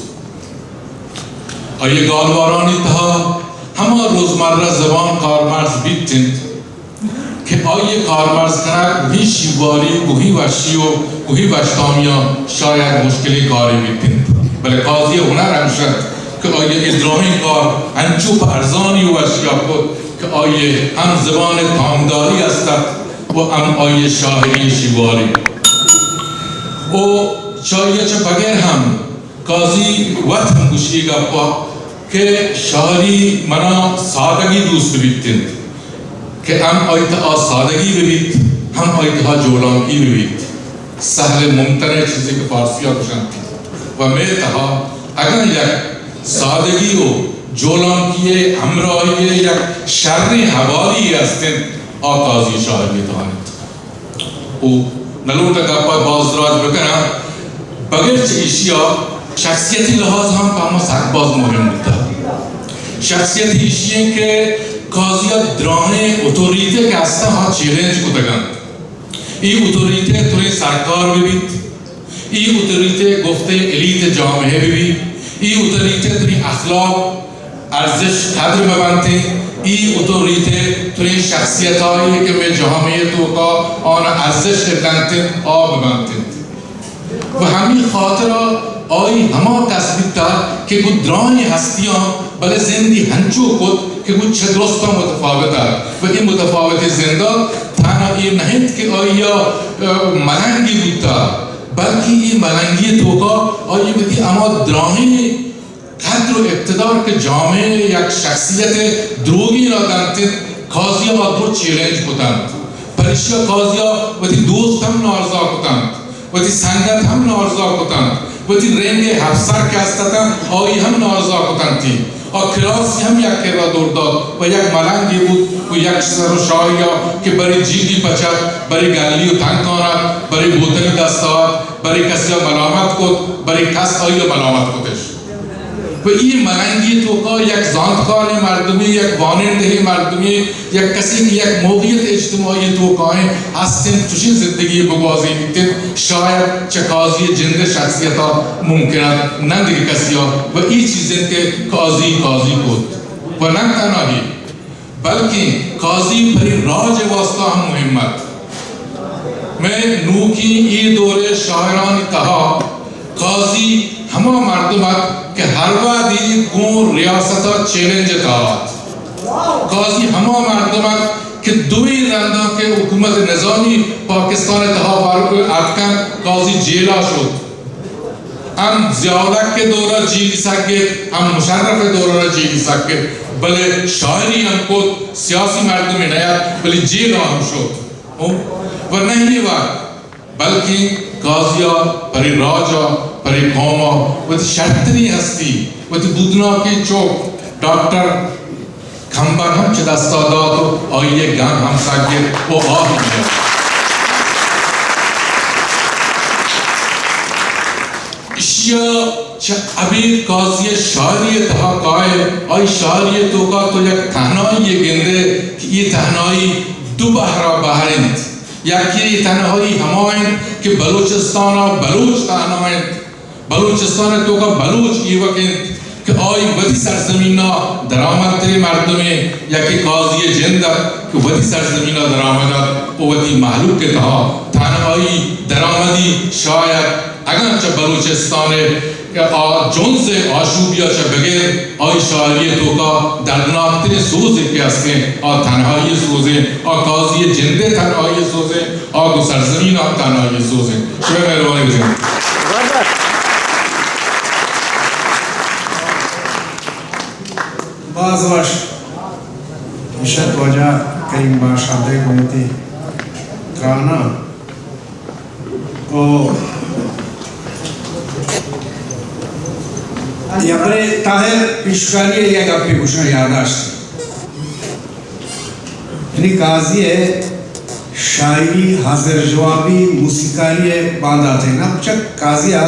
آئی گالوارانی تہا ہما روزمرہ زبان کارمرز بیت انت کہ آئی کارمرز کنگ گوہی شیواری، گوہی وشی و گوہی وشتامیاں شاید مشکلیں کارے بیت انت، بلے قاضی ہنر ہمش ات کہ آئی اے دراہیں کار انچو پہ ارزانی و وشیا کت کہ آئی ہم زبان تامداری است ات و ہم آئی شاعری شیواری۔ و چہ آئی چہ بغیر ہم قاضی وت ہم گوشی گپا کہ شاعری منا سادگی دوست بیت انت کہ ہم آئی تہا سادگی ببیت، ہم آئی تہا جولانکی ببیت۔ سہل ممتنع چیزے کہ فارسی ءَ گوشنت۔ و مئے تہا اگاں یک سادگی و جولانکی ءِ ہمراہی ءِ یک شریں حوالی است انت، آ قاضی شاعری تہا انت۔ و نلوٹاں گپ ءَ باز دراج بکناں، بگرچہ ایشی ءَ شخصیتی لحاظ ہم پہ ما سک باز مہم بوتگ۔ شخصیت ایشی انت کہ قاضی ءَ دراہیں اتوریتے کہ ہستاں آ چیلنج کتگ انت۔ ای اتوریتے تریں سرکار بہ بیت، ای اتوریتے گفتیں الیت جامعہ بہ بیت، ای اتوریتے تریں اخلاق ارزش قدر بہ بنت، ای اتوریتے تریں شخصیتائی کہ مئے جامعہ توکا آن ارزش دنت، آ بہ بنت۔ و ہمی خاطرا آئی ہما کس بیتا کہ گوں دراہیں ہستیاں، بلے زندی ہنچو کت کہ گوں چہ درستاں متفاوت ات۔ و اے متفاوت زندا تہنا اے نہ انت کہ آئی ءَ، ءَ، ملنگی بوتا، بلکہ اے ملنگی توکا آئی وتی ہما دراہیں قدر و اقتدار کہ جامعہ یک شخصیت دروگی را دنت انت، قاضی ءَ آ درو چیلنج کتنت۔ پریشی ءَ قاضی ءَ وتی دوست ہم نارضا کتنت، وتی سنگت ہم نارضا کتنت، وتی رنگ افسر کہ است اتنت، آئی ہم نارضا کتنتی۔ آ کلاسی ہم یک کرا دور دات و یک ملنگی بوت و یک سر و شاہی ءَ کہ بری جیگی پچت، بری گلی و تنکان ات، بری بوتلی دست ات، بری کسی ءَ ملامت کت، بری کس آئی ءَ ملامت کتش۔ و ای ملنگی توکا یک زانتکاریں مردمے، یک وانندہیں مردمے، یک کسے کہ یک موقعیت اجتماعی توکا ایں، ہست انت، چوشیں زندگی بگوازینیت انت، شاید چہ قاضی جند شخصیتا ممکن ات، نہ دگہ کسی ءَ۔ و ای چیز انت کہ قاضی قاضی کت۔ و نہ تنہا ہی، بلکیں قاضی پری راج ءِ واسطہ ہم مہم ات۔ مئے نوکیں اے دور ءِ شاعرانی تہا قاضی ہما مردم ات کہ ہر وہدی گوں ریاست ءَ چیلنج ءِ تہا ات۔ قاضی ہما مردم ات کہ دوئیں رنداں کہ حکومت نظامی پاکستان ءِ تہا بر اتکن، قاضی جیل ءَ شت۔ ہم ضیاء الحق ءِ دور ءَ جیلی سک گیت، ہم مشرف ءِ دور ءَ جیلی سک گیت، بلے شاعری ہم کت، سیاسی مردمے نہ ات، بلے جیل ءَ ہم شت۔ و نہ ہی وت، بلکیں قاضی ءَ پرے راج ءَ، پرے قوم ءَ وتی شرتریں ہستی، وتی بودناکیں چک ڈاکٹر کمبر ہم چہ دستا دات و آئی ءِ گم ہم سک گپت و آ ہم مرت۔ ایشی ءَ چہ ابید قاضی ءِ شاعری ءِ تہا کائے، آئی شاعری ءِ توکا تو یک تہنائی یے گندے کہ اے تہنائی دو بہر ءَ بہر انت۔ یکے اے تہنائی ہما انت کہ بلوچستان ءَ بلوچ تہنا انت، بلوچستان ءِ توکا بلوچ ایوک انت، آئی وتی سرزمین ءَ درآمدتریں مردمے، یکے قاضی ءِ جند ات کہ وتی سرزمین ءَ درآمد ات ءُ وتی مہلوک ءِ تہا تنہائی درآمدی شاید اگاں چہ بلوچستان ءِ آ جنز ءِ آشوبی ءَ چہ بگر آئی شاعری ءِ توکا دردناکتریں سوزے کہ ہستیں، آ تنہائی ءِ سوزیں، آ قاضی ءِ جند ءِ تنہائی ءِ سوزیں، آ گوں سرزمین ءِ تنہائی ءِ سوزیں۔ شمئے مہربانی بزاں۔ باز وش۔ نشت واجہ کریم بخش آدے گوں وتی ترانہ۔ او یبرے طاہر پیشکاری ءِ یک گپے گوشاں یاداشت۔ یعنی قاضی ءِ شاعری، حاضر جوابی، موسیقاری ءِ باندات ءَ نہ، چہ قاضی ءَ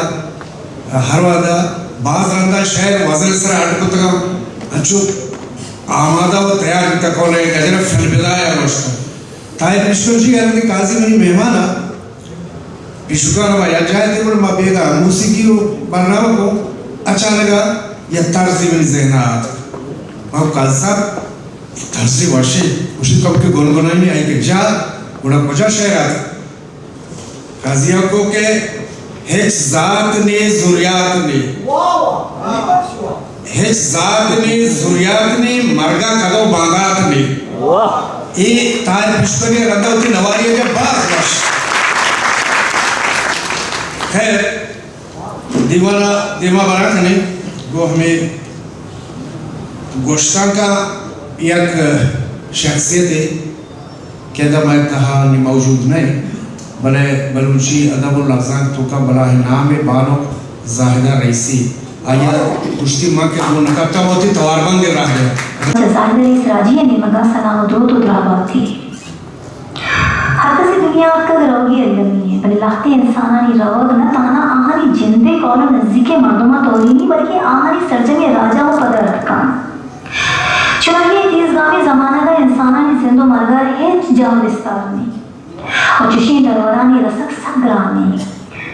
ہر وہد ءَ باز رندا شعر وزن ءِ سرا اڈ کتگ، انچو آمادہ ءُ تیار بیتگ، قول ءِ گجر فی البدایہ نوشتہ۔ طاہر پیشکر جی، ہر وہدی قاضی منی مہمان ءَ، پیشکان ما یک جاہ ءَ اتیں، گڑا ما بیگاہ موسیقی ءُ برنامہ کو، اچانک ءَ یک طرزے منی ذہن ءَ آتک۔ ما قاضی صاحب، طرزے وشے، گوشت کم کہ گنگنانی آئی کہ جا، گڑا کجا شعر آتک؟ قاضی ءَ کو کہ ہچ ذات نے زریات نے، ہچ ذات نے زریات نے، مرگا کدو باندات نے۔ واہ۔ اے طاہر پیشکر ءِ رندا وتی نواری ءَ باز وش۔ خیر، دیوان ءَ دیما برا کنیں، گوں ہمے گوشتانکاں یک شخصیتے کہ ادا مئے تہا نی موجود نہ انت، بلے بلوچی ادب ءُ لبزانک توکا بلاہیں نامے بانک زاہدہ رئیسی۔ آئی ءَ گوشتی من کہ گون نہ کپتاں وتی تواربند ءِ راہ ءَ۔ چہ زاہدہ رئیس راجی ءِ نیمگ ءَ سلام ءُ دروت ءُ دراہباتی۔ ہر کسی دنیا ءَ اتکگ روگی المی ءَ، بلے لہتیں انسانانی روگ نہ تہنا آہانی جند ءِ کول ءُ نزیکیں مردماں تورینی، بلکیں آہانی سرجمیں راج ءَ ہم پدرد کنت۔ چوناہی ءَ تیزگامیں زمانگ ءَ انسانانی زند ءُ مرگ ءَ ہچ جاہ بستار نی ءُ چشیں درورانی رسگ سک گران نی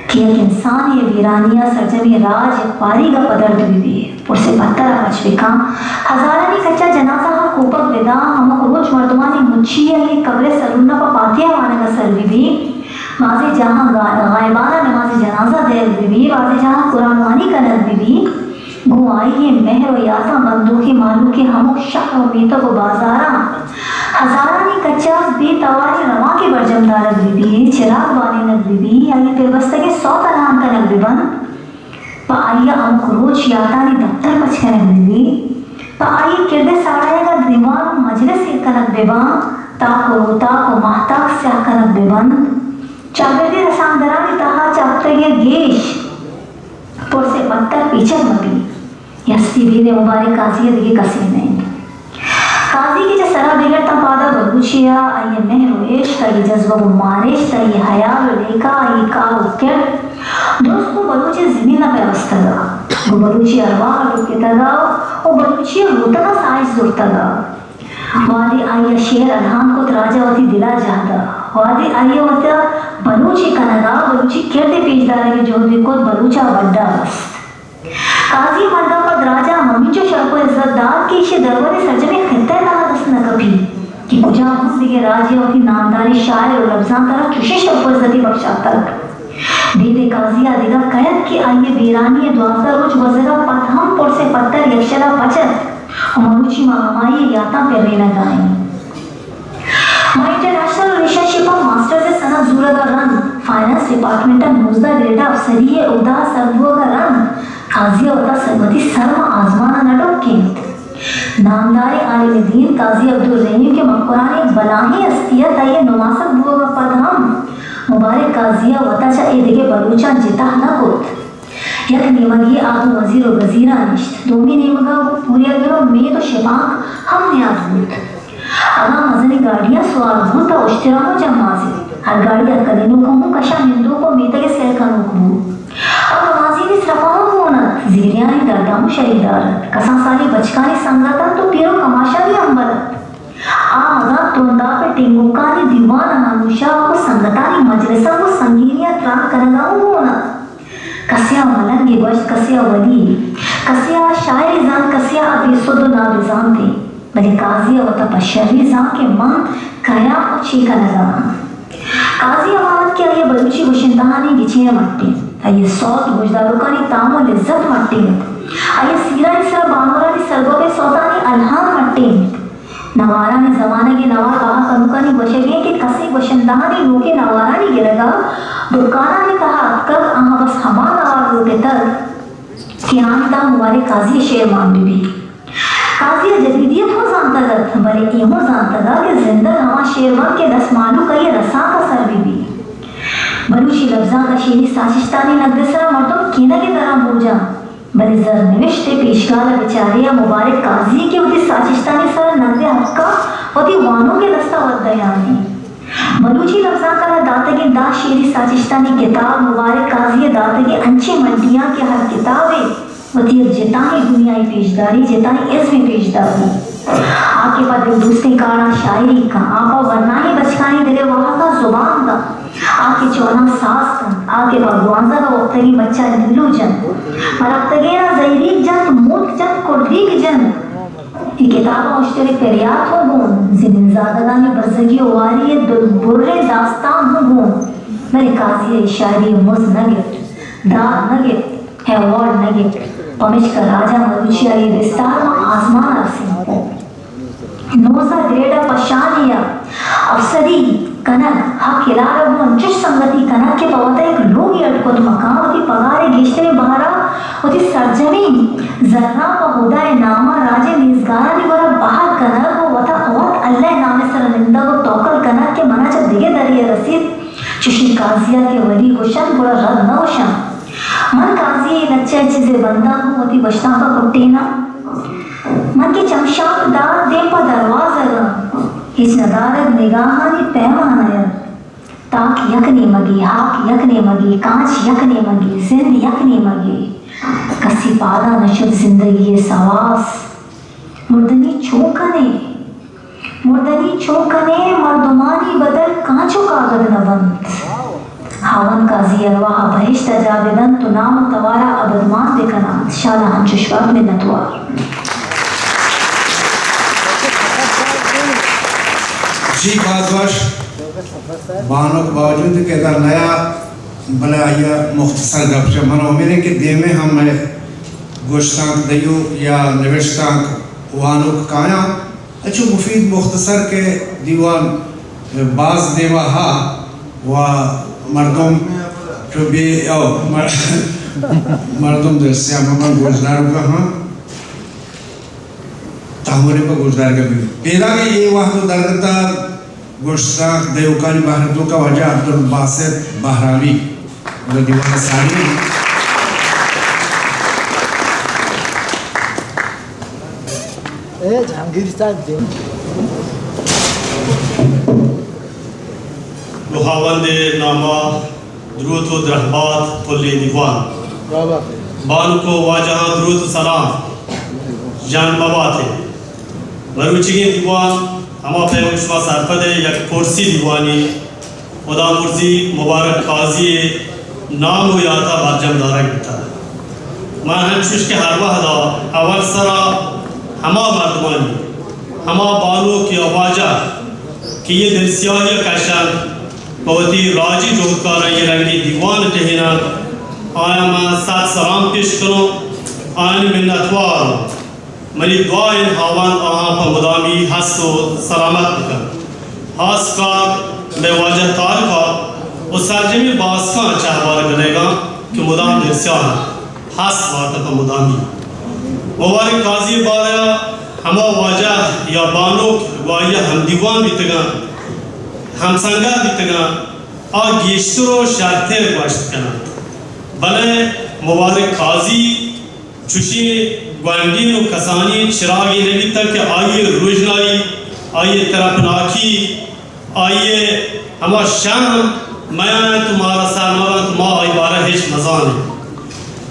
کہ یک انسانے ءِ بیرانی ءَ سرجمیں راج یک پاریگ ءَ پدرد بہ بی۔ پرس ءِ پتر ءَ پچ بہ کن، ہزارانی کچ ءَ جنازہ ءَ کوپگ بہ داں، ہمک روچ مردمانی مچی ءَ اے قبر ءِ سرون ءَ پہ پاتیا وانگ ءَ سر بہ بی، بازیں جاہاں گا-، غائبان ءَ نماز جنازہ دئیگ بہ بی، بازیں جاہاں قرآن وانی کنگ بہ بی۔ گوں آئی ءِ مہر ءُ یاتاں بندوکیں مہلوکے ہمک شہر ءُ میتگ ءُ بازاراں ہزارانی کچ ءَ بے تواریں روانکے برجم دارگ بہ بی، چراگ بالینگ بہ بی، آئی ءِ پربستگیں سوت الہان کنگ بہ بنت، پہ آئی ءَ ہمک روچ یاتانی دپتر پچ کنگ بہ بی، پہ آئی ءِ کرد ءِ ساڑایگ ءَ دیوان ءُ مجلس ایر کنگ بہ باں، تاک ءُ روتاک ءُ ماہتاک سیاہ کنگ بہ بنت۔ چاگردی رسانکدرانی تہا چہ ہپتگے ءَ گیش پرس ءِ پتر پیچگ مہ بیت۔ ہستی بید ءِ مبارک قاضی ءَ دگہ کسے نہ انت۔ قاضی کہ چہ سرا بگر تاں پادا بلوچی ءَ، آئی ءِ مہر ءُ عشق، آئی ءِ جذبگ ءُ مارشت، آئی ءِ ہیال ءُ لیکہ، آئی ءِ کار ءُ کرد درست گوں بلوچ ءِ زمین ءَ پیوستگ ءَ، گوں بلوچی ءِ ارواہ ءَ ٹکتگ ءَ ءُ بلوچی ءِ روتگ ءَ ساہش زرتگ ءَ۔ وہدے آئی ءَ شعر الہان کت، راج ءَ وتی دل ءَ جہد ءَ، وہدے آئی ءَ وت ءَ بلوچے کنگ ءَ، بلوچی کرد ءِ پیش دارگ ءِ جہدے کت، بلوچ ءَ بڈا بست۔ قاضی ءِ مرگ ءَ پد راج ءَ ہمینچو شرپ ءُ عزت دات کہ ایشی ءِ درور سرجمیں خطہ ءِ تہا دست نہ کپیت کہ کجام ہم دگہ راجے ءَ وتی نامداریں شاعر ءُ لبزانت ءَ را چشیں شرپ ءُ عزتے بخشاتگ۔ بید ءِ قاضی ءَ دگہ کئے ات کہ آئی ءِ بیرانی ءِ دوازدہ روچ گوزگ ءَ پد ہم پرس ءِ پتر یکشل ءَ پچ ات ءُ مروچی ما ہمائی ءِ یاتاں پرینگ ءَ ایں۔ ما انٹرنیشنل ریلیشن شپ ءَ ماسٹرز ءِ سند زورگ ءَ رند، فائنانس ڈیپارٹمنٹ ءَ نوزدہ گریڈ ءِ افسری ءِ عہدہ ءَ سر بوگ ءَ رند، قاضی ءَ وت ءَ سر، وتی سر ماں آزمان ءَ نہ ڈکینت۔ نامداریں عالم دین قاضی عبدالرحیم کہ مکران ءِ بلاہیں ہستی ات، آئی ءِ نماسگ بوگ ءَ پد ہم مبارک قاضی ءَ وت ءَ چہ اے دگہ بلوچاں جتا نہ کت۔ یک نیمگے آ گوں وزیر ءُ گزیراں نشت، دومی نیمگ ءَ گوں پوریاگر ءُ مید ءُ شپانک ہم نیاد بوت۔ اگاں مزنیں گاڑیاں سوار بوت تہ اشتر ءَ ہوں جماز ات۔ ہر گاڑی ءَ کلینوک ءَ ہوں کش ءَ نندوک ءُ میتگ ءِ سیل کنوک بوت۔ آ گوازینی سرپاں ہوں گون ات، زیریانی درد ءَ ہوں شریدار ات، کسان سالیں بچکانی سنگت ات ءُ پیر ءُ کماشانی ہمبل ات۔ آ اگاں ترنداپ ءِ ٹنگوکانی دیوان ءَ ہمیشاں گوں سنگتانی مجلس ءَ گوں سنگینی ءَ تران کنگ ءَ ہوں گون ات۔ کسے ءَ ملنگے گوشت، کسے ءَ ولی۔ کسے ءَ شاعری زانت، کسے ءَ بے سد ءُ نابزانت اِنت، بلے قاضی ءَ وت ءَ پہ شری زانت کہ من کئے آں ءُ چے کنگ ءَ آں۔ قاضی ءَ وانگ کہ آئی ءَ بلوچی گشندہانی گچین ءَ مٹ اِنت، آئی ءِ سوت گوشداروکانی تام ءُ لذت مٹ اِنت، آئی ءِ سیرانی سرا بانورانی سرگوپیں سوتانی الہان مٹ اِنت۔ نوارانی زمانگ ءِ نوار بہا کنوکانی گوشگ اِنت کہ کسے گشندہانی نوکیں نوارانی گرگ ءَ دکانانی تہا اتکگ، آہاں بس ہما نوار لوٹتگ کہ آہانی تہا مبارک قاضی ءِ شعر مان بہ بیت۔ قاضی ءَ جدیدیت ہوں زانتگ ات، بلے اے ہوں زانتگ ات کہ زندگ ہما شعر بنت کہ دست مہلوک آئی ءِ رسانک ءَ سر بہ بیت۔ بلوچی لبزانک ءَ شعری ساچشتانی نگد ءِ سرا مردم کینگ ءِ دراں بوجاں، بلے زرنوشت ءِ پیشگال ءَ بچارے ءَ مبارک قاضی کہ وتی ساچشتانی سرا نگد ءِ حق ءَ وتی وانوک ءِ دست ءَ وت دیان اِنت۔ بلوچی لبزانک ءَ را داتگیں دہ شعری ساچشتانی کتاب مبارک قاضی ءِ داتگیں انچیں مڈیاں کہ ہر کتابے وتی یک جتائیں دنیائے پیشداری، جتائیں ازمے پیشداری۔ آ کہ پہ دل دوستیں کاراں شاعری کن، آ پہ ورنائیں بچکانی دل ءِ واہگاں زبان داں، آ کہ چوناں ساز کنت، آ کہ پہ گوانزگ ءَ وپتگیں بچاں لیلو جنت، پہ رپتگیناں زہیریگ جنت، موتک جنت، کڈریگ جنت۔ اے کتاباں اشتر ءِ پریات ہوں گون، زمین زادگانی بزگی ءُ واری ءِ دلبریں داستان ہوں گون، بلے قاضی ءَ اے شاعری ءِ مزد نہ گپت، داد نہ گپت، ایوارڈ نہ گپت، پمیشکا راجا مروچی ءَ اے بستار ماں آزمان ءَ رسینتگ۔ نوزدہ گریڈ ءَ پہ شانی ءَ افسری کنگ، حق ءِ لار ءَ گوں انچش سنگتی کنگ کہ پہ وت ءَ یک لوگے اڈ کت مکان، وتی پگار ءِ گیشتریں بہر ءَ وتی سرجمیں زراں پہ ہدا ءِ نام ءَ راج ءِ نیزگارانی گورا بہر کنگ ءُ وت ءَ پہ وت اللہ ءِ نام ءِ سرا نندگ ءُ توکل کنگ کہ من ءَ چہ دگہ درے ءَ رسیت۔ چوشیں قاضی ءَ کہ ولی گوشنت گڑا رد نہ گوشاں۔ من قاضی ءِ لچہ ءِ چیزے بنداں گوں وتی گوشتانک ءَ کٹیناں۔ من کہ چمشانک دار دیم پہ دروازگ آں، ہچ ندارگ نگاہانی پیمانہ ءَ۔ تاک یک نیمگے، ہاک یک نیمگے، کانچ یک نیمگے، زند یک نیمگے۔ کسی پادا نہ شت زندگی ءِ سواس۔ مردنی چون کنے؟ مردنی چون کنے؟ مردمانی بدل کانچ ءُ کاگد نہ بنت۔ ہاوند قاضی ءِ ارواہ ءَ بہشت ءَ جاہ بدنت ءُ نام ءُ توار ءَ ابدمان بکننت۔ شالا انچش بات، منتوار۔ جی باز وش۔ بانک باوجود کہ ادا نیا، بلے آئی ءَ مختصر گپ جت۔ من ءَ امید اِنت کہ دیمے ہم مئے گوشتانک دیوک یا نبشتانک وانوک کایاں۔ انچو مفید مختصر کہ دیوان باز دیما ہا و مردم چو بے او مر-، مردم در سیاہ من گوشداروکا ہاں۔ تامرے پہ گوشدارگا بی۔ پیداگی اے وہد و درگتا گوشتانک دیوکانی بہر توکا واجہ عبدالباسط بہرامی و دیوان ثانی۔ اے جہانگیر صاحب دیم۔ گوں ہاوند ناما دروت و درہبات کلیں دیوان۔ بانک و واجہاں دروت و سلام۔ جان مبات۔ مروچیگیں دیوان ہما پیمک شما سرپد ء یک پرسی دیوانی خدا مرزی مبارک قاضی ء نام و یاتا برجم دارگ بیتگ۔ من ہنچوش کہ ہر وہدا اول سرا ہما مردمانی، ہما بانک یا واجہ کہ یہ دلسیاہی کشنت پہ وتی راجی جہدکارانی رنگی دیوان ٹہیننت، آیاں من صد سلام پیش کنوں، آیانی منتوار۔ منی دعا انت ہاوند آہاں پہ مدامی ہست و سلامت بکنت۔ ہاسکار مئے واجہ تارکا و سرجمیں باسکاں چہبار گنیگاں کہ مدام درسیان ہست وارتہ پہ مدامی۔ مبارک قاضی بارہ ہما واجہ یا بانک گواہی ہمدیوان بیتگاں، ہمسنگت بیتگاں، آ گیشتر و شرتر گوشت کننت۔ بلے مبارک قاضی چوشیں گونڈیں و کسانیں چراگے نہ بیتگ کہ آئی ء روژنائی، آئی ء ترپناکی، آئی ء ہما شرم میان انت و مارا سر مہ دنت، ما آئی بارہ ہچ مزانیں۔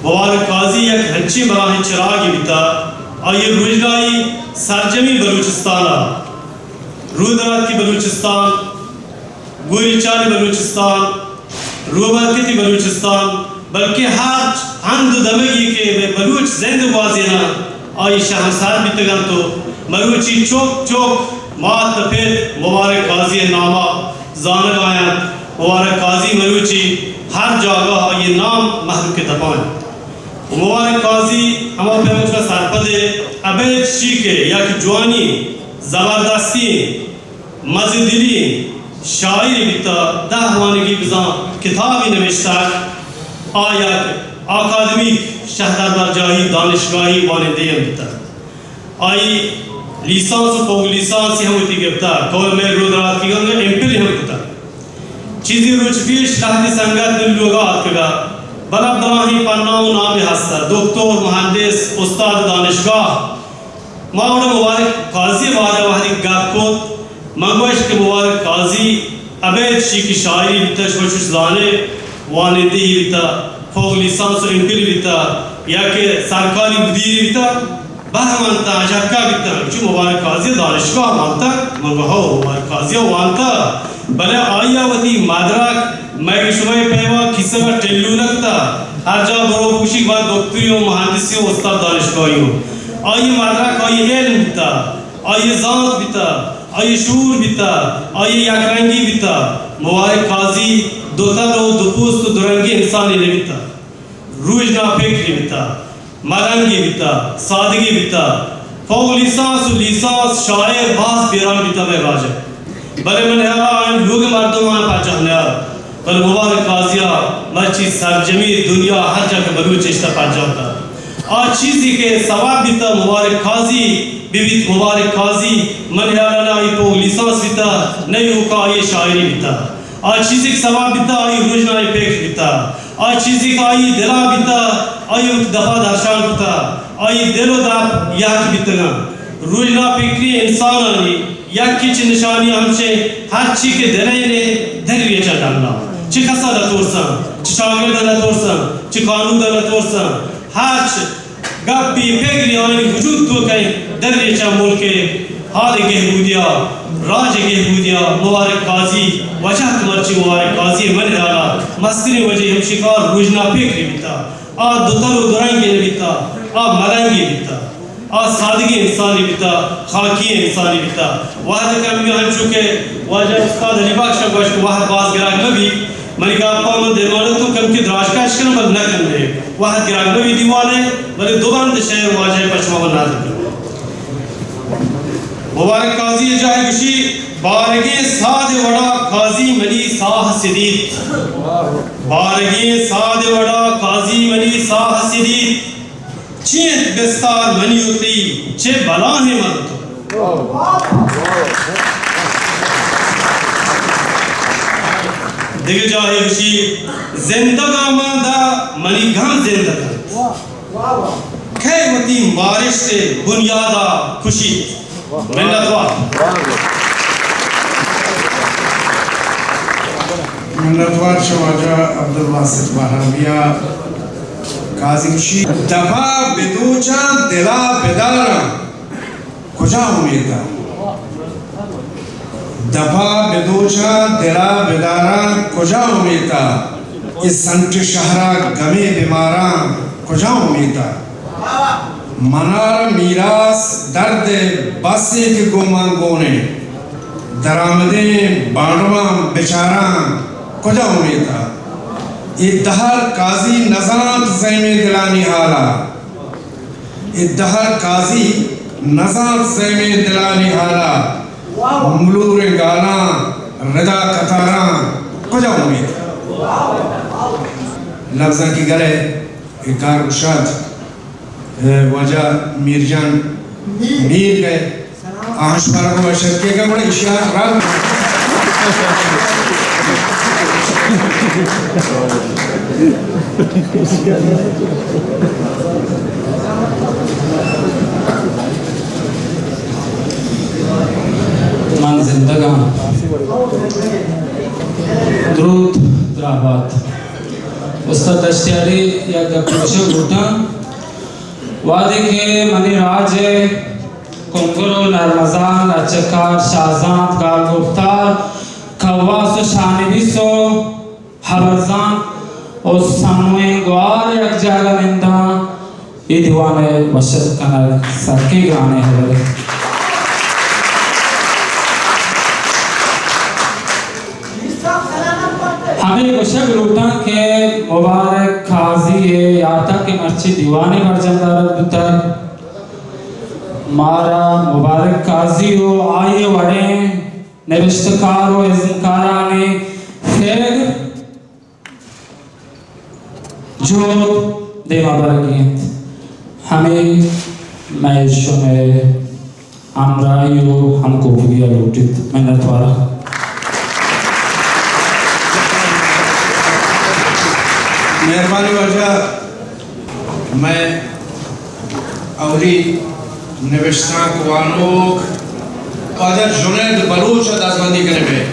مبارک قاضی یک ہنچیں براہیں چراگے بیتگ، آئی ء روژنائی سرجمیں بلوچستان ء، رودراتکی بلوچستان، گوریچانی بلوچستان، روبرکتی بلوچستان، بلکیں ہرچ، ہند و دمگی کہ مئے بلوچ زند گوازیناں، آئی شہمسار بیتگ انت و مروچی چک چک، مات و پت مبارک قاضی ء نام ء زانگ ء انت۔ مبارک قاضی مروچی ہر جاگہ آئی ء نام مہلوک ء دپ ء انت۔ و مبارک قاضی ہما پیمیں سرپد ء ابید شیک ء یک جوانی زبردستی مزن دلی شاعرے بیتہ، دہ وانگی بزاں کتابے نبشتہ، آ یک اکادمیک شہدربرجاہی دانشگاہی وانندے ہم بیتہ۔ آئی لیسانس و فوق لیسانس ہم وتی گپتہ، کول مئے رودراتکی گنگ ایم فل ہم کتہ۔ چیزی روچ پیش لہتے سنگت من لوگا آتکگا، بلہ بلاہیں پناہ و نامے ہستہ، دکتر، مہندس، استاد دانشگاہ، ما گڑا مبارک قاضی ء بارہ ء وہدے گپ کت، من گوشت کہ مبارک قاضی ابید شیک شاعرے بیتہ، شما چوش زانے، وانندہے بیتہ، فوق لیسانس و ایم فل بیتہ، یا کہ سرکاری مدیرے بیتہ، بہر منتہ، اجکہ بیتہ، چو مبارک قاضی ء دانشگاہ وانتہ؟ من گو ہو، مبارک قاضی ء وانتہ، بلے آئی ء وتی مدرک مئے شمئے پیما کیسگ ء ٹلو نہ کتہ، ہر جا برو بگوشی من دکتری ہوں، مہندسی ہوں، استاد دانشگاہی ہوں۔ آئی مدرک، آئی علم بیتہ، آئی زانت بیتہ، آئی شعور بیتہ، آئی یک رنگی بیتہ۔ مبارک قاضی دوتر و دوپوست و دورنگی انسانے نہ بیتہ۔ روژنا فکرے بیتہ، ملنگے بیتہ، سادگے بیتہ، فوق لیسانس و لیسانس شاعر باز بیران بیتہ مئے راج ء۔ بلے من ہیال ء آیان لوگ ء مردم آیان پجاہ نیارت، بلے مبارک قاضی ء مرچی سرجمیں دنیا ہر جا کہ بلوچ اشتہ پجاہ دات۔ آ چیزے کہ سوب بیتہ مبارک قاضی بہ بیت، مبارک قاضی من ہیال ء نہ آئی فوق لیسانس بیتہ، نہ ایوکا آئی شاعری بیتہ۔ آ چیزے کہ سوب بیتہ، آئی روژنائی فکر بیتہ۔ آ چیزے کہ آئی دلا بیتہ، آئی وتی دپا درشان کتہ۔ آئی دل و دپ یک بیتگاں۔ روژنا فکری انسانانی یکے چہ نشانی ہمشیں، ہرچی کہ دلئے نے دری چہ ڈنا۔ چہ کسا نہ ترساں، چہ چاگرد نہ ترساں، چہ قانود نہ ترساں۔ ہرچ گپی پگری آئی وجود توکئے دری چہ ملک حال گہبودیا، راج گہبودیا مبارک قاضی وجہ ات۔ مرچی مبارک قاضی من ہیالا مستریں وجہ ہمشی کار روژنا فکری بیتا۔ آ دوتر و دورنگی نہ بیتا، آ ملنگی بیتا، آ سادگی انسانی بیتا، خاکی انسانی بیتا۔ وہد کمی ہنچو کہ واجہ استاد علی بخش گوشت کہ وہد باز گرگ مہ بی۔ منی گپا من دیوان تو کمکی دراج کش کنم، بل نہ کن دے۔ وہد گرگ مہ بی دیوانے، بلے دو بند شعر واجہ پشما من نہ دے۔ مبارک قاضی جاہ گشی، بارگیں ساد وڑا قاضی منی ساہ سدیت۔ بارگیں ساد وڑا قاضی منی ساہ سدیت۔ چی انت بستار منی و تئی، چہ بلاہیں من تو۔ دگہ جاہے گوشی، زندگاں ماں داں منی گم زندگ انت۔ کئے وتی مارشت ء بنیادا کشیت؟ منتوار۔ منتوار چہ واجہ عبدالباسط بہرامی ء۔ قاضی گوشی، دپا بدوچاں دلا بداراں کجا امیت ء؟ دپا بدوچاں دلا بداراں کجا امیت ء؟ اے سنٹ شہرا گمے بماراں کجا امیت ء؟ منار میراث درد بس ایں کہ گوں من گون ایں، درآمدیں بانڈواں بچاراں کجا امیت ء؟ اے دہر قاضی نزانت زیمیں دلانی حالا، اے دہر قاضی نزانت زیمیں دلانی حالا، ملوریں گالاں ردا قطاراں کجا امیت ء؟ لبزانکی گلے اے کار گشاد۔ اے واجہ میر جان میر گئے، آہاں شمارا گوں شرکے کا گڑا اشیا رنگ۔ من زندگاں۔ دروت دراہ بات۔ استاد دشتیاری یک گپ گوشاں لوٹاں۔ وہدے کہ منی راج ء کنگر و نرمزان، اچکار، شاہزانت، گالگپتار، کواس و شاہنویس و ہبرزانت و سموئیں گوار یک جاگہ ننداں، اے دیوان ءِ وش اتک کنگ سکیں گرانیں ہبرے۔ ہمے گوشگ لوٹاں کہ مبارک قاضی ءِ یات ءَ کہ مرچی دیوانے برجم دارگ بوتگ، مارا مبارک قاضی و آئی ءِ وڑیں نبشتکار و ازمکارانی فکر جہد دیما برگی انت۔ ہمے مئے شمئے ہمراہی و ہمکوپگی ءَ لوٹیت۔ منتوار آں۔ مہربانی واجہ، مئے اولی نبشتانک وانوک واجہ جنید بلوچ ءَ دزبندی کنگ ءَ۔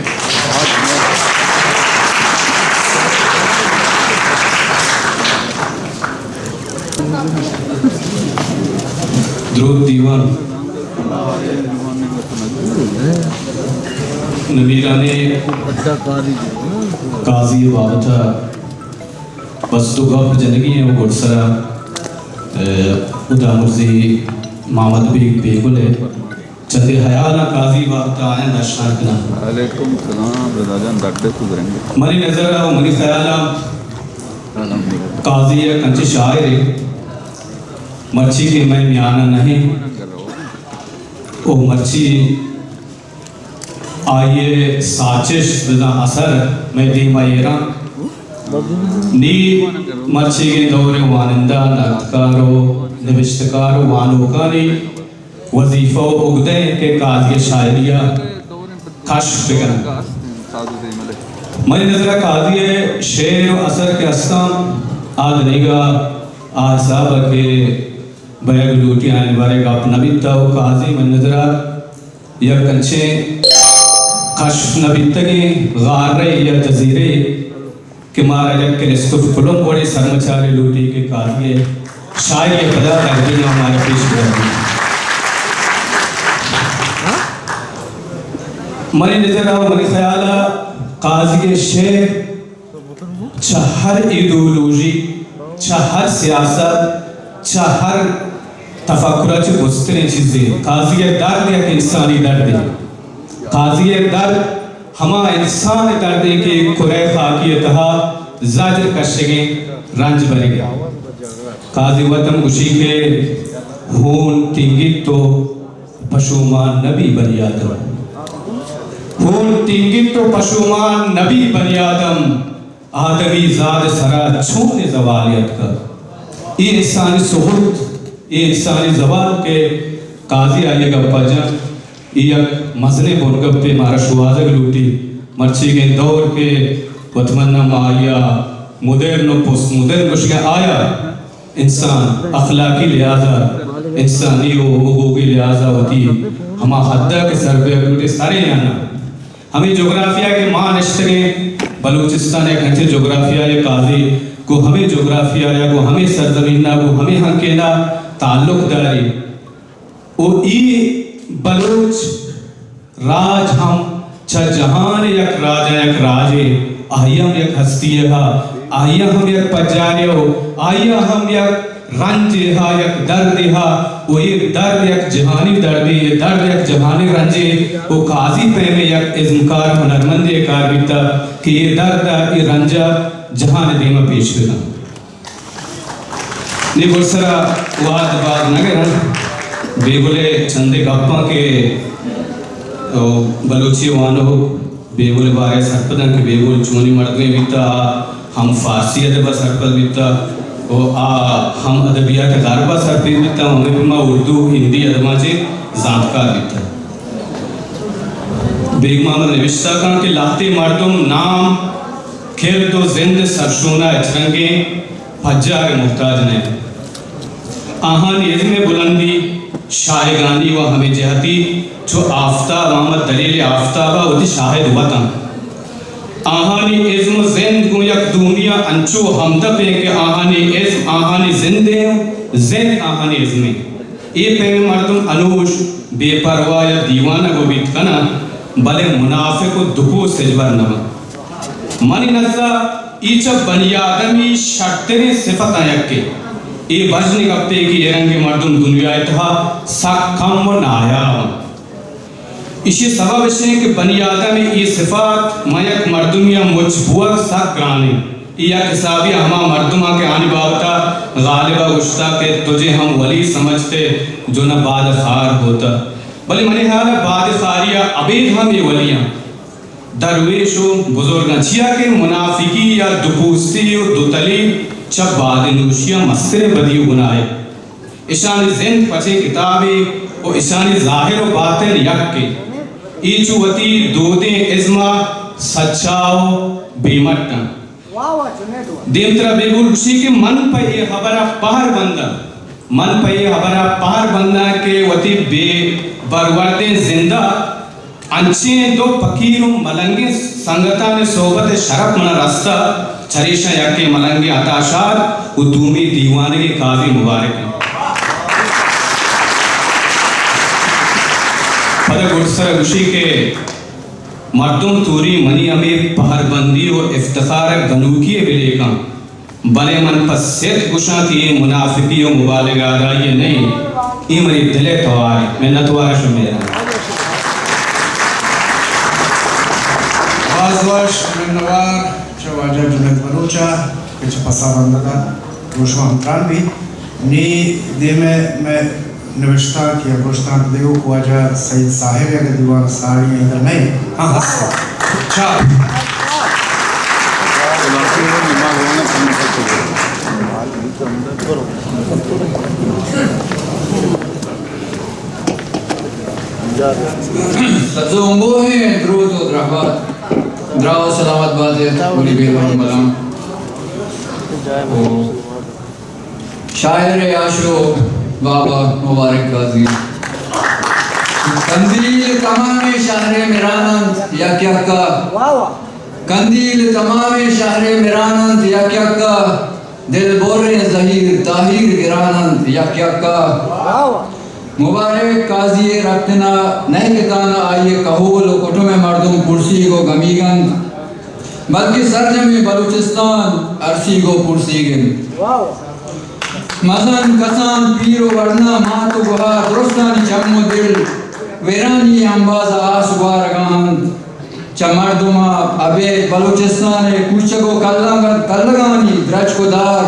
درود دیوان۔ نمیرانیں قاضی ءِ بابت ءَ بس دو گپ جنگی ایں و گڈسرا، ءَ، ہدا مرزی محمد بیگ بیگل ءِ چندے ہیالاں قاضی ءِ بابت ءَ آیاں درشان کناں۔ وعلیکم السلام رضا جان، ڈڈ ءَ تو درنگ۔ منی نظر ءَ و منی خیال ءَ قاضی یک انچیں شاعرے مرچی کہ مئے میان ءَ نہ ایں و مرچی آئی ءِ ساچشت بزاں اثر مئے دیم ءَ ایراں۔ نی مرچیگیں دور ءِ وانندہ، نگدکار و نبشتکار و وانوکانی وظیفہ و اگدہ انت کہ قاضی ءِ شاعری ءَ کشف بہ کننت۔ منی نظر ءَ قاضی ءِ شعر و اثر کہ استاں، آ دنیگا آ حساب ءَ کہ بئیگ لوٹی آیانی بارہ ءَ گپ نہ بیتہ و قاضی منی نظر ءَ یک انچیں کشف نہ بیتگیں غارے یا جزیرے کہ مارا یک کلستف کلم وڑیں سرمچارے لوٹی کہ قاضی ءِ شاعری ءِ پدا تقدیم ءَ مارا پیش بداریت۔ منی نظر ءَ و منی خیال ءَ قاضی ءِ شعر چہ ہر ایڈیولوژی، چہ ہر سیاست، چہ ہر تفکر ءَ چہ گستریں چیزے۔ قاضی ءِ درد یک انسانی دردے۔ قاضی ءِ درد ہما انسان ءِ دردے کہ کرہ خاکی ءِ تہا زجر کشگیں، رنج برگیں۔ قاضی وت ہم گوشی کہ ہون تینگیت تو پشومان نبی بنی آدم۔ ہون تینگیت تو پشومان نبی بنی آدم۔ آدمی زاد ءِ سرا چون زوالے اتکگ؟ اے انسانی سہت، اے انسانی زوال کہ قاضی آئی ءِ گپ ءَ جنت، اے یک مزنیں بنگپے مارا شوہازگ لوٹی۔ مرچیگیں دور کہ وت من ءَ ما آئی ءَ مدرن و پوسٹ مدرن گوشگ ءَ، آیا انسان اخلاقی لحاظ ءَ، انسانی و حقوقی لحاظ ءَ وتی ہما حد ءَ کہ سر بیگ لوٹی، سر ایں یا نہ؟ ہمے جغرافیہ کہ ما نشتگیں، بلوچستان یک انچیں جغرافیہ ءِ قاضی گوں ہمے جغرافیہ ءَ، گوں ہمے سرزمین ءَ، گوں ہمے ہنکین ءَ تعلق داری۔ و اے بلوچ راج ہم چہ جہان ءِ یک راج ءَ یک راجے، آئی ہم یک ہستی ءَ، آئی ہم یک پجارے و آئی ہم یک رنجے ہا، یک دردے ہا، و اے درد یک جہانی دردے، اے درد یک جہانی رنجے، و قاضی پیمیں یک ازمکار ہنرمندے کار بیتا کہ اے درد ءَ، اے رنج ءَ جہان ءِ دیم ءَ پیش بدنت۔ نی گڈسرا وہد باز نہ گراں، بیگل ءِ چندے گپاں کہ، او، بلوچی وانوک بیگل ءِ بارہ ءَ سرپداں کہ بیگل چونیں مردمے بیتا، آ ہم فارسی ادب ءَ سرپد بیتا و آ ہم ادبیات غرب ءَ سرپد بیتا، ہمے پیما اردو، ہندی ادباں چہ زانتکار بیتا۔ بیگ محمد نبشتہ کن کہ لہتے مردم نام، کرد و زند ءِ سرشونا ہچ رنگیں پجار ءِ محتاج نہ انت۔ آہانی ازم ءِ بلندی، شاہگانی و ہمے جہتی چو آفتاب آمد دلیل آفتاب ءَ وتی شاہد وت انت۔ آہانی ازم و زند گوں یک دومی ءَ انچو ہمدپ انت کہ آہانی ازم آہانی زند انت و زند آہانی ازم انت۔ اے پیمیں مردم انوش بے پرواہ یا دیوانگ و بیت کناں، بلے منافق و دپو سجبر نہ بنت۔ منی نزا اے چہ بنی آدم ءِ شرتریں صفتاں یکے۔ اے بژن گپے کہ اے رنگیں مردم دنیا ءِ تہا سک کم و نایاب انت۔ ایشی سبب اش انت کہ بنی آدم ءِ اے صفات ماں یک مردمے ءَ مچ بوگ سک گران انت۔ اے یک حسابے ءَ ہما مردماں کہ آنی بابت ءَ غالب ءَ گوشتگ کہ تجھے ہم ولی سمجھتے جو نہ باد خار ہوتا۔ بلے منی ہیال ءَ باد خاری ءَ ابید ہم اے ولی انت۔ درویش و بزرگاں، چیا کہ منافقی یا دوپوستی و دوتلی چہ بادینوشی ءَ مستریں بدی و گناہے۔ اشانی زند پچیں کتابے و اشانی ظاہر و باطن یکے۔ اے چو وتی دودیں ازم ءَ سچا و بے مٹ انت۔ دیمترا بیگل گوشی کہ من پہ اے ہبر ءَ پہر بنداں، من پہ اے ہبر ءَ پہر بنداں کہ وتی بے بروردیں زند ءَ انچیں دو پکیر و ملنگیں سنگتانی صحبت ءِ شرپ منا رستہ، چریشاں یکے ملنگیں عطا شاد و دومی دیوانگیں قاضی مبارک انت۔ پدا گڈسر ءَ گوشی کہ مردم توری منی ہمے پہربندی و افتخار ءَ گنوکی ءَ بلیکاں۔ بلے من پہ ست گوشاں کہ اے منافقی و مبالغہ آرائی ءَ نہ انت، اے منی دل ءِ توار انت۔ منتوار شمئے۔ باز وش منوار چہ واجہ جنید بلوچ ءَ کہ چہ پسا بندگ ءَ گوں شما ہمتران بیت۔ نی دیم ءَ مئے نبشتانک یا گوشتانک دیوک واجہ سعید صاحب ءَ اگہ دیوان ءَ ساڑی ءَ اندر نئے۔ ہاں، ہست۔ چار۔ سبز و انگوہیں دروت و درہبات، دراہ و سلامت بات ات، منی بیرون ملام۔ و شاعر آشوب بابا مبارک قاضی۔ قندیل تمامیں شہر ءَ مران انت یک یکا۔ قندیل تمامیں شہر ءَ مران انت یک یکا۔ دل بریں زہیر تاہیر گران انت یک یکا۔ مبارک قاضی ءِ رپتن ءَ نئیکتان ءَ آئی ءِ کہول و کٹم ءِ مردم پرسیگ و گمیگ انت، بلکہ سرجمیں بلوچستان ارسیگ و پرسیگ انت۔ مزن کسان پیر و ورنا مات و گہار درستانی چم و دل ویرانی امباز ءَ آس گوارگا انت۔ چہ مردم ءَ ابید بلوچستان ءِ کوچگ و کلنگ-، کلگانی درچک و دار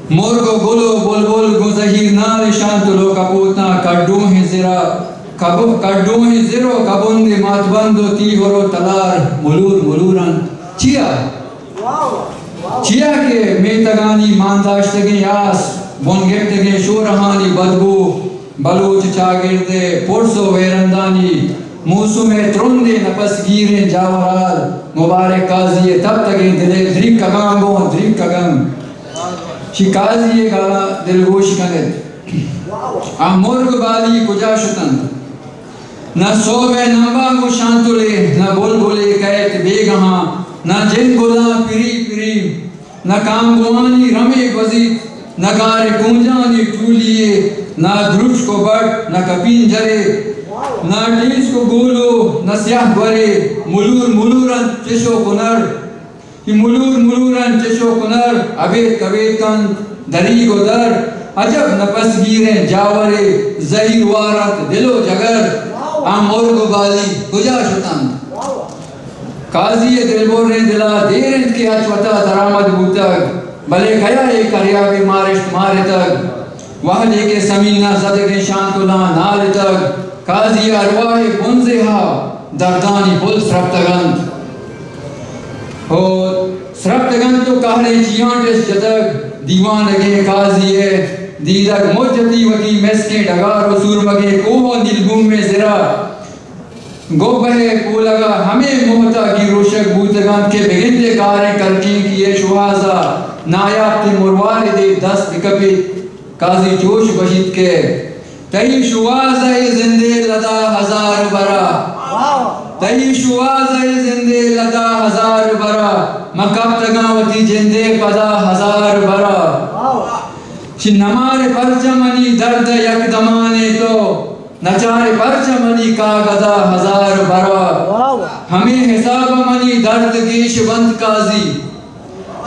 مرگ و گل و بلبل گوں زہیر نال شانتل و کپوتاں کڈوہیں زر ءَ کب-، کڈوہیں زر و کبند ماتبند و تیہر و تلار ملور ملور انت۔ چیا؟ چیا کہ میتگانی مانداشتگیں آس، بن گپتگیں شورہانی بدبو، بلوچ چاگرد ءِ پرس و ویرندانی موسم ءِ ترندیں نپسگیریں جاورال مبارک قاضی ءِ تپتگیں دل ءِ دریکگاں گوں دریکگاں۔ شی قاضی ءِ گالاں دلگوش کن ات۔ آ مرگ بالی کجا شت انت؟ نہ سہب ءِ نمباں گوں شانتلے، نہ بلبلے کئیت بیگہاں، نہ جنگلاں پری پری۔ نہ کانگوانی رمے گوزیت، نہ گار ءِ کونجانی ٹولی یے، نہ درچک و بٹ، نہ کپینجرے، نہ ٹیسک و گولو، نہ سیاہ گورے، ملور ملور انت چش و کنر۔ کہ ملور ملور انت چش و کنر، ابیتک ابیتک انت دریگ و در۔ عجب نپسگیریں جاورے، زہیروار انت دل و جگر۔ آ مرگ و بالی کجا شت انت؟ قاضی ءِ دلبریں دل ءَ دیر انت کہ اچ وت ءَ درآمد بوتگ، بلے کیا اے کریابیں مارشت مارتگ؟ وہدے کہ سمین ءَ زدگیں شانتلاں نالتگ، قاضی ءِ ارواہ ءِ بنزہ ءَ دردانی پل سرپتگ انت۔ او سرپتگ انت و قہریں چیانٹ اش جتگ۔ دیوانگیں قاضی ءِ دیدگ مچ اتی وتی مسکیں ڈگار و سورمگیں کوہ و نیلگومیں زر ءَ۔ گوبہ ءِ کولگ ءَ ہمے موہ تاکی روشگ بوتگ انت کہ بگندے کاریں کرکینکی ءِ شوہاز ءَ نایاب تئی مرواردے دست بکپیت۔ قاضی چوش گوشیت کہ تئی شوہاز ءِ زندے لدا ہزار برا، تئی شوہاز ءِ زندے لدا ہزار برا، من کپتگاں وتی جندے پدا ہزار برا۔ چہ نمار پرچہ منی درد ءِ یک دمانے تو، نچار پرچہ منی کاگدا ہزار برا۔ واہ واہ۔ ہمے حساب منی درد گیش بنت قاضی۔